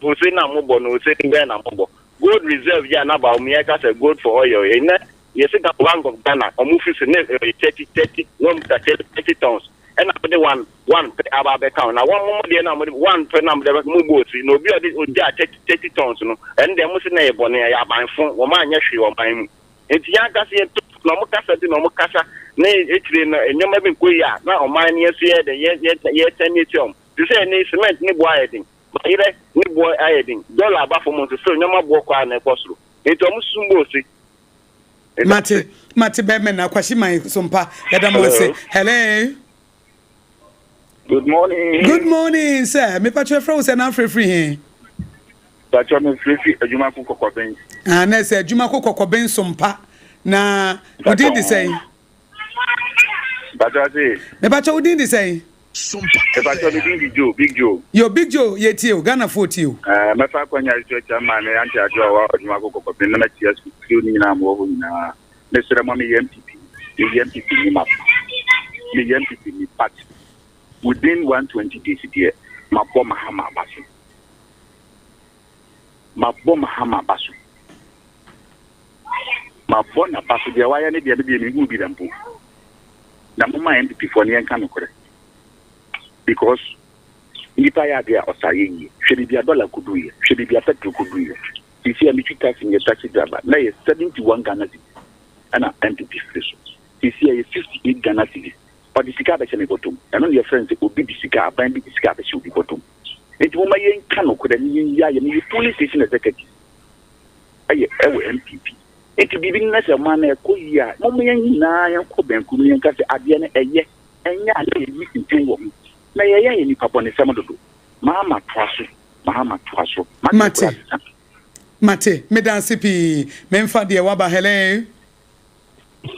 ose na mobɔ no, ose bɛn na mobɔ? Gold reserve yi a na Bawumia ka sɛ gold for oil, ɛnnɛ yɛsi Bank of Ghana ɔmo fi so ne 30 30 na ɔmo kuta 30 tons ɛna mo de one one pɛ aba abɛka ho na wɔn mo deɛ na mo de one pɛ na mo de bɛ mo bɔ osi na obi a ɔde ogya 30 30 tons no ɛno deɛ mo si na yɛ bɔne ɛyɛ abanfo wɔn anyɛ hwee wɔ ɔman mu nti yɛn ankasa yɛn to na ɔmo kasa bi na ɔmo kasa na ekyire no nneɛma bi nkɔ yie a na ɔman no yɛn so yɛ dɛ yɛ yɛ yɛtɛn ne etia ɔmo te sɛ ɛne cement ne boɔ ayɛ den bayerɛ ne boɔ ayɛ den dɔla aba fam nso so nneɛma boɔ kɔ a na ɛkɔ soro nti ɔmo susu bɔ osi. Mate, mate bɛmɛ na kwasi man so mpa yɛda mo ase. Hello. Good morning. Good morning, sir. Me patro frɛ wo sɛ na afrɛ firi he? Patro me frɛ fi adwuma ko kɔkɔbɛn. Ah, na sɛ adwuma ko kɔkɔbɛn so mpa. Na wo din de sɛn? Patro ase. Me patro wo din de sɛn? Mepakyɛw me din de Joe, Big Joe. Yo Big Joe yɛtie o, Ghanafoɔ tie o. Ɛɛ mɛfa akwanya yi so akyia maame Auntie Adwoa a ɔwɔ Adwumako Kɔkɔben na makyia sukuufoɔ no nyinaa a mowɔ hɔ nyinaa. Mesrɛ mo meyɛ NPP ni, meyɛ NPP ni mapa, meyɛ NPP ni but within 120 days deɛ mabɔ Mahama aba so. Mabɔ Mahama aba so. Mabɔ n'aba so deɛ wayɛ ne deɛ me deɛ menhuu bi da mpo. Na momma NPP foɔ no yɛnka nokorɛ because nipa yɛ adeɛ a ɔsa yɛ yie. Hwɛ baabi a dollar kɔduiɛ, hwɛ baabi a petrol kɔduiɛ. Seesei a metwi taxi meyɛ taxi driver na ɛyɛ 71 Ghana cedis ɛna NPP firi so. Seesei ɛyɛ 58 Ghana cedis. Ɔde sika abɛhyɛ me bɔtɔ mu. Ɛno na yɛfrɛ no sɛ obi de sika, aban bi de sika abɛhyɛ obi bɔtɔ mu. Enti momma yɛnka nokorɛ na yɛnyi ayɛ. Meyɛ polling station executive ɛyɛ ɛwɔ NPP. Enti biribi no na sɛ ɔman no ɛkɔ yie a, momma yɛn nyinaa yɛnkɔ benkum na yɛnka sɛ adeɛ no ɛyɛ, ɛnyɛ a na yɛyi ntɛn wɔ ho. Na yɛyɛ ayɛ nnipa bɔnesɛm dodo. Mahama toa so, Mahama toa so. Mate Mate, koraa sesa. mate. Meda ase pii. Memfa deɛ waba. Hello.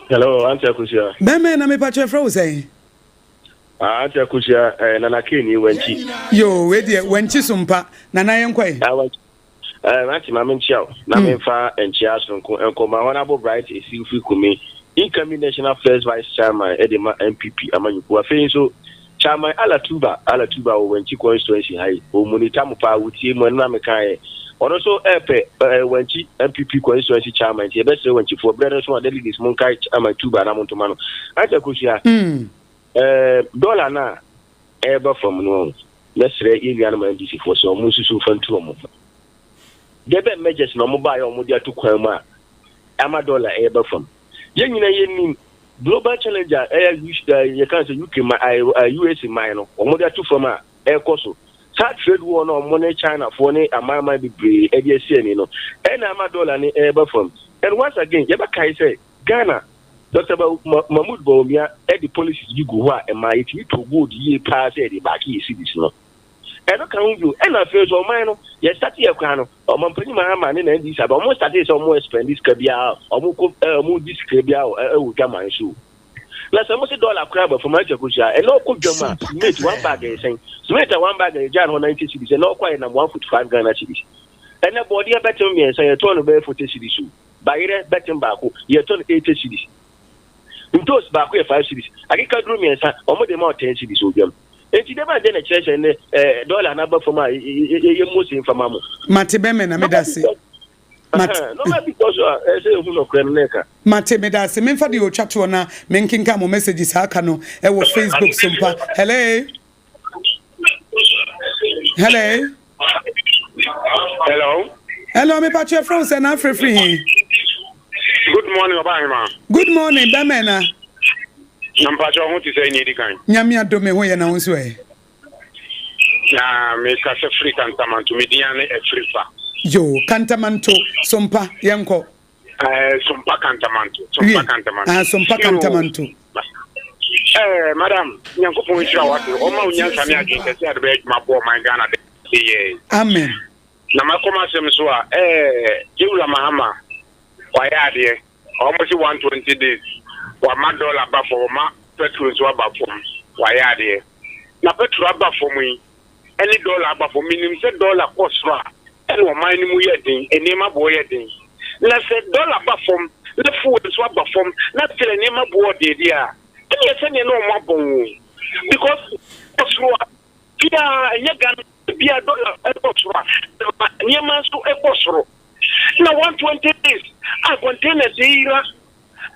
Hello, Auntie Akosua. Bɛmɛ na mepakyɛ frɛ wo sɛn? Ah, Auntie Akosua, eh, Nana K ni Wankyi. Yoo, wei deɛ Wankyi so mpa. Nana yɛnkɔ ɛ. Ah, Wankyi. Eh, Auntie ma menkyia wo. Na mm. memfa nkyia soronko nkɔ ma Honorable Bright Esiwfiri Kumi, incoming National First Vice Chairman de ma NPP amanyɔkuo. Afei nso, Chairman Allah Tuba, Allah Tuba wɔ Wankyi constituency ha yi, ɔmunita mo paa, wotie mu, ɛno na mekaeɛ. Ɔno nso ɛrepɛ eh, Wankyi NPP constituency chairman, nti yɛbɛsrɛ Wankyifoɔ, berɛ no so a delegates monkae Chairman Tuba na montoma no. Auntie Akosua, mm. eh, dɔla no a ɛreba fam no, mɛsrɛ yɛn nuanom NDC foɔ sɛ wɔn nsusu mfa ntu wɔn ho. Deɛ bɛn measures na wɔn baeɛ a wɔde ato kwan mu a ama dɔla ɛreba fam? Yɛn nyinaa yɛnim global challenge a ɛyɛ yɛka sɛ UK ma USA man no wɔn de ato fam a ɛrekɔ so. Saa trade war no a wɔn ne China foɔ ne amanaman bebree de asi ani no ɛna ama dɔla no ɛreba fam. And once again yɛbɛkae sɛ Ghana Doctor Mahmood Bawumia de policies bi gu hɔ a ɛmaa yɛtumi tɔɔ gold yie paa sɛ yɛde baake yɛ cedis no. Ɛno ka ho bio. Ɛna afei nso ɔman no yɛ starte yɛ koraa no ɔmanpanyin Mahama ne na NDC aba wɔn starte sɛ wɔn expend sika biara wɔn kɔ ɛɛ wɔn di sika biara ɛwɔ dwaman so. Na sɛ wɔn se dɔla koraa ba fam akyɛ kosua ɛna ɔkɔ dwam a cement one bag yɛ sɛn cement a one bag yɛ gya no hɔ 90 cedis ɛna ɔkɔ ayɛ nam 145 Ghana cedis. Ɛnɛ bɔɔdeɛ bɛtem mmiɛnsa yɛtɔn no bɛyɛ 40 cedis o. Bayerɛ bɛtem baako, yɛtɔ no 80 cedis. Ntoos baako yɛ 5 cedis. Akekaduro mmiɛnsa, wɔn de ma wo 10 cedis wɔ dwam. Enti dɛm ade na ɛkyerɛ sɛ nnɛ eh, dɔla no aba fam a yɛyɛ Mose mfa ma mo. Mate bɛmɛ na meda ase. Mate. Nɔɔma bi kɔ so a ɛsɛ ehu nɔkorɛ no na ɛka. Mate meda ase. Memfa deɛ ɔtwa toɔ na menkenkan mo messages a aka no ɛwɔ Facebook so mpa. Hello. Hello. Hello. Hello, me patro frɛ wo sɛ na afrɛfiri he? Good morning, Ọba Ahema. Good morning, bɛmɛ na. Na mpatsɔ ho te sɛ nea edi kan. Nyame adom me ho yɛ na wo nso ɛ? Na mekasa firi Kantamanto, me din ne Afirifa. Yo, Kantamanto, Sompa, yɛnkɔ. Eh, Sompa Kantamanto, Sompa Kantamanto. Ah, Sompa Kantamanto. Eh, madam, Nyankopɔn nhyira wo ase. Ɔma wo nyansa ne adwene kɛse a de bɛyɛ adwuma boɔ ɔman Ghana de yɛ. Amen. Na makɔ m'asɛm so a, eh, Yewura Mahama, wayɛ adeɛ. Wɔn se 120 days, wama dɔla ba fam, wama petrol nso aba fam, wayɛ adeɛ. Na petrol aba fam yi, ɛne dɔla aba fam. Menim sɛ dɔla kɔ soro a, ɛna ɔman no mu yɛ den, nneɛma boɔ yɛ den. Na sɛ dɔla ba fam na fuel nso aba fam na still nneɛma boɔ den deɛ a, ɛneɛ sɛdeɛ na wɔn abɔn o. Because kɔ soro a, biara ɛnyɛ Ghana biara dɔla ɛkɔ soro a, ɛma nneɛma nso ɛkɔ soro. Na 120 days a containers yi yera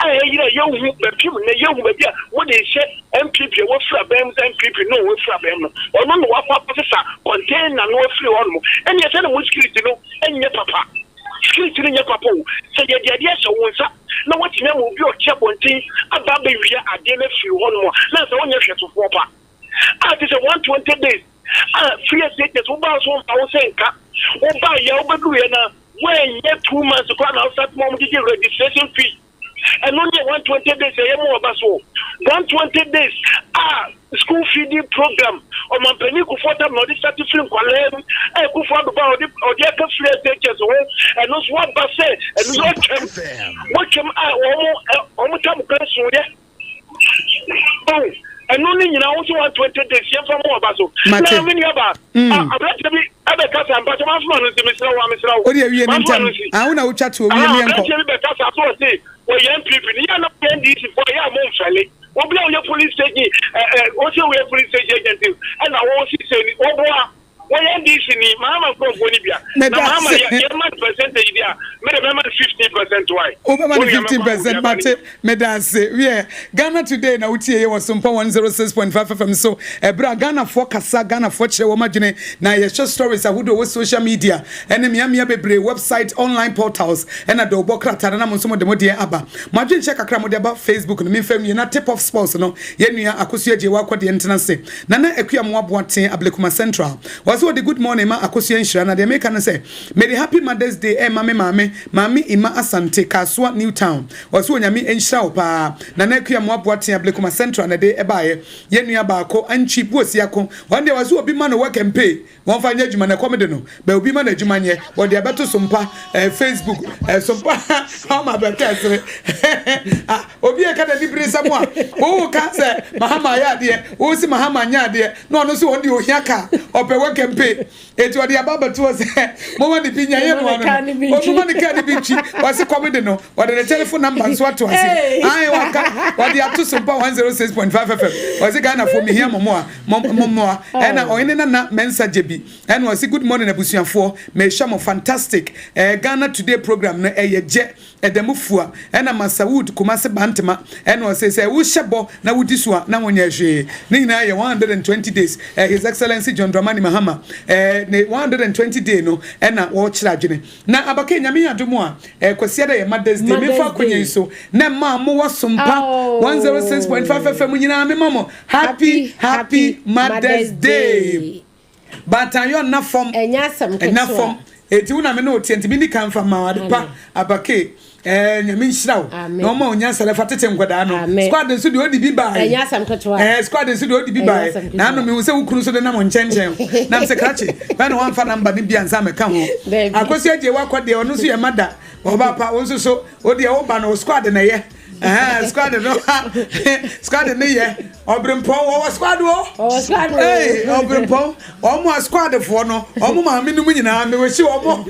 a ɛyera yɛnhu baabi mu nnɛ yɛnhu baabi a wode hyɛ NPP a wafiri abɛn mu sɛ NPP no wafiri abɛn mu no ɔno na wakɔ akɔsesa container no afiri hɔ nom ɛneɛ sɛ na mo security no nyɛ papa security no nyɛ papa o sɛ yɛde adeɛ ahyɛ wo nsa na watumi ama obi ɔte abɔnten aba abɛwia adeɛ no afiri hɔ nom a na sɛ wonyɛ hwɛsofoɔ pa a te sɛ 120 days a free SHS wobaa so mfa wo sɛ nka wobaa yɛ wobɛduru yɛ na Woannya two months koraa na wostart ma wɔn gyegye registration fee. Ɛno ne 120 days ɛyɛ mu ɔba so. 120 days a school feeding program ɔmampanin Kufuor tam na ɔde start firi nkwalaa mu a Kufuor Addo ba ɔde ɔde aka free SHS ho ɛno nso waba sɛ ɛno yɛ ɔtwam wɔtwam a wɔn wɔn tam kwan so yɛ. Oh. Ɛno ne nyinaa wo so 120 days yɛmfa mo ɔba so. Mate. Na me nua ba, aberanteɛ bi ɛbɛkasa mpakyɛ mamfoma no nsi mesrɛ wo a mesrɛ wo. Wode awie ne Mamfoma ntɛm. no nsi. Ah, wo na wotwa to owie Ah, ne yɛnkɔ. aberanteɛ bi bɛkasa so ɔse wɔyɛ NPP no yɛ na wɔyɛ NDC foɔ yɛ a momfɛle. Obi a woyɛ police station ɛ ɛ wose woyɛ police station agent ɛna wɔsi sɛ ni wɔboa wɔyɛ NDC ni Mahama nkurɔfoɔ ni bia. Na Meda Mahama ase. yɛ yɛma no percentage bi a mede mɛma no 15% why. Wobɛma no Wo nua 15 mɛkɔ percent akɔdua ba no mate. Meda ase. Wiɛ, Ghana Today na wotie yɛ wɔ Sompa 106.5 FM so. Ɛberɛ a Ghanafoɔ kasa, Ghanafoɔ kyerɛ wɔn adwene, na yɛhwɛ stories ahodoɔ wɔ social media ɛne mmeammea bebree, website, online portals, ɛna dɔwbɔ krataa no na mo nso mode mo deɛ aba. Mo adwenkyerɛ kakra a mode aba Facebook no, memfa nwie na Tip Off Sports no, yɛn nua Akosua Gyewaa Kɔdeɛ ntena ase. Nana Akua Moa Boateng, Ablekuma Central. Ɔse ɔde good morning ma Akosua Nhyira, na deɛ meka ne sɛ, mede Happy Mother's Day ɛrema me maame, Maame Emma Asante, Kasoa New Town. Ɔse Onyame nhyira wo paa. Nana Akua Moa Boateng, Ablekuma Central na ɛde ɛbaeɛ. Yɛn nua baako, Antwi Buosiako, ɔno deɛ ɔse obi ma no work and pay. Wɔmfa nyɛ adwuma na ɛkɔm de no. Bɛ obi ma no adwuma nyɛ. Wɔde abɛto Sompa eh, Facebook eh, Sompa ɔma bɛka ɛsere. Ah, obi ɛka n'ani bere nsɛm a, wowo ka sɛ Mahama ayɛ adeɛ, wowo si Mahama nyɛ adeɛ, na ɔno nso ɔno deɛ ohia ka, ɔpɛ work and pay. Eti ɔde aba abɛto hɔ sɛ moma ne bi nya yɛ no ano no. Ɔmoma ne kaa ne bi ntwi. Ɔse kɔm de no, ɔde ne telephone number nso ato ase. Ae, waka, ɔde ato Sompa 106.5 FM. Ɔse Ghanafoɔ mehia mo mmoa. Mo mo mmoa. Ɛna ɔhene nana Mensah Gyebi ɛna ɔse good morning abusuafoɔ mehwɛ mo fantastic ɛɛ Ghana today program no ɛyɛ gyɛ ɛda mu fua ɛna Masawood Kumasi Bantama ɛna ɔse sɛ wo hyɛ bɔ na wo di so a na wo nyɛ hwee ne nyinaa yɛ 120 days ɛɛ His Excellency John Dramani Mahama ɛɛ ne 120 day no ɛna wɔkyerɛ adwene Na abakɛ Nyame yɛ adom a eh, Kwasiada yɛ Mother's Day. Memfa akonya yi so na mmaa mowɔ Sompa 106.5 FM nyinaa mema mo happy happy Mother's Day. Baatan nna fam, ɛnna fam. Eti wo na me ne wo teɛ nti menni kan fa ma wo ade pa abakɛ. Eh, Nyame nhyira wo na ɔma wo nyansa na fa tete nkwadaa no. Squad nso deɛ ɔde bi bae. Ɛnyɛ asɛm ketewa. Eh, squad nso deɛ ɔde bi bae. Na ano mehu sɛ wo kunu nso de nam nkyɛnkyɛn. Na mesɛ krakye, bɛn na wamfa namba no bi ansa mɛka ho. Akosi agye wakɔ deɛ ɔno nso yɛ mada. Ɔba pa wo nso so, wo deɛ woba no squad na ɛyɛ. Eh, squad no, squad no yɛ. Ɔbrempɔn wɔwɔ squad o. Ɔwɔ squad o. Ee ɔbrempɔn wɔn a squad foɔ no wɔn maame no mu nyinaa mewɔ si wɔn.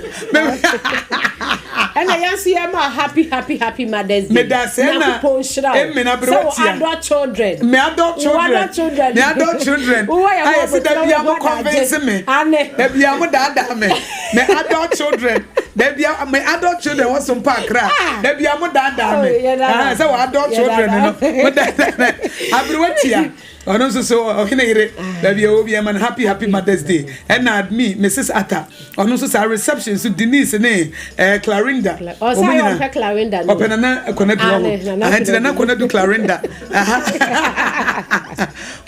Ɛna yɛn nso yɛn ma happy happy happy mother's day. Meda sɛ na Nyankopɔn nhyira wo. Amen aberewa Sɛ tia. wo adult children. Me adult children. Wo adult children. Me adult children. Wowɔ yɛn Ayɛ sɛ da bia mo convince me. Ane. Da bia mo daadaa me. Me adult children. Da bia me adult children wɔ so mpa akra. Ah. Da bia mo daadaa me. Oh, Ah, sɛ wɔ adult children no. Mo daadaa me. Aberewa tia. Ɔno nso so ɔhene yere. Baabi a ɔwɔ bi ɛma no happy happy mother's day. Ɛna me Mrs Atta. Ɔno nso saa reception so Denise ne eh, Clarinda. Ɔsɛ ayɛ ɔmpɛ Clarinda no. Ɔpɛ Nana Konadu wɔ hɔ. Aha nti Nana Konadu Clarinda.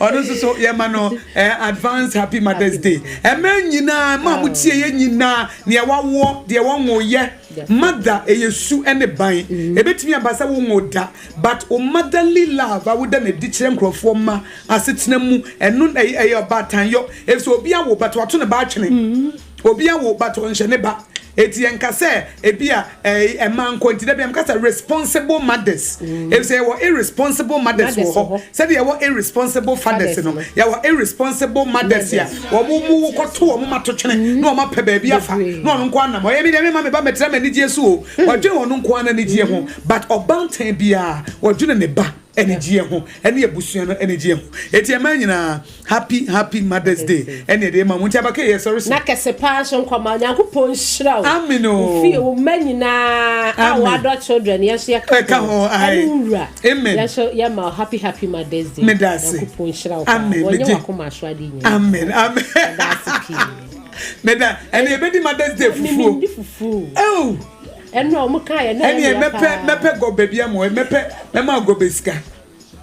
Ɔno nso so yɛma no eh, advance happy mother's day. Ɛmɛ nyinaa ma mo tie yɛ nyinaa nea wawoɔ deɛ wɔnwoyɛ. Mother ɛyɛ su ne ban. Ɛbɛtumi aba sɛ wonwo da but wo motherly love a woda no adi kyerɛ nkurɔfoɔ mma asetena mu ɛno na ɛyɛ ɔbaatanyɔ. Ɛfisɛ obi awo but wato ne ba atwene. Obi awo but ɔnhyɛ ne ba. Eti yɛnka sɛ ebi a ɛɛ mmaa nko nti da bi a meka sɛ responsible mothers. Efisɛ yɛwɔ irresponsible mothers wɔ hɔ. Sɛdeɛ yɛwɔ irresponsible fathers no, yɛwɔ irresponsible mothers a wɔn mu wo kɔto wɔn ma to twene na wɔn apɛ baabi afa na ɔno nko ara nam. Ɔyɛ me deɛ memma me ba mmɛtena m'anigyeɛ so o. Ɔdwene ɔno nko ara n'anigyeɛ ho. But ɔbaatan biara ɔdwene ne ba anigyeɛ ho ɛne abusua no anigyeɛ ho. Eti mmaa nyinaa Happy happy mother's day ɛne ɛde ma mo nti abaka yɛ sɔre so. Na kɛse paa nso nkɔma Onyankopɔn nhyira wo. Amen o. Wo fie wo mma nyinaa a wo adɔ children yɛn nso yɛka ɛka ho ɛne wo wura. Amen. Yɛn nso yɛ ma wo happy happy mother's day. Meda ase. Onyankopɔn nhyira wo paa. Amen. Wɔnyɛ Megye. wakoma so ade nyinaa. Amen amen. Meda ase pii. Meda ɛne yɛbɛdi mother's day fufuo. Mimi ndi fufuo. Oh. Ɛno a wɔn kaa yɛ na ɛyɛ Ɛne mɛpɛ mɛpɛ gɔbɛ bi ama mɛpɛ mɛma gɔbɛ sika.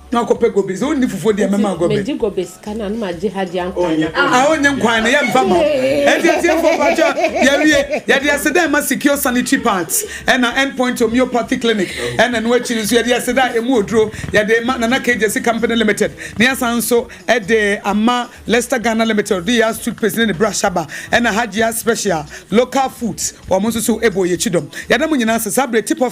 Na ɔkɔpɛ gobe sɛ wonni fufuo deɛ mɛma gobe. Megye gobe sika no a na magye hagye ankwan no. Ah, wonnye nkwan no yɛmfa ma wo. Ɛnti atiefoɔ mpakyɛ yɛwie yɛde aseda ɛma Secure Sanitary Pads ɛna End Point Homeopathy Clinic ɛna ɛno akyiri nso yɛde aseda a ɛmu oduro yɛde ma Nana K Gyasi Company Limited na yɛasan nso de ama Lester Ghana Limited ɔde yɛ toothpaste ne ne brush aba ɛna Hajia Special Local Foods wɔn nso so ɛbɔ yɛkyi dɔm. Yɛda mo nyinaa ase saa berɛ tip off.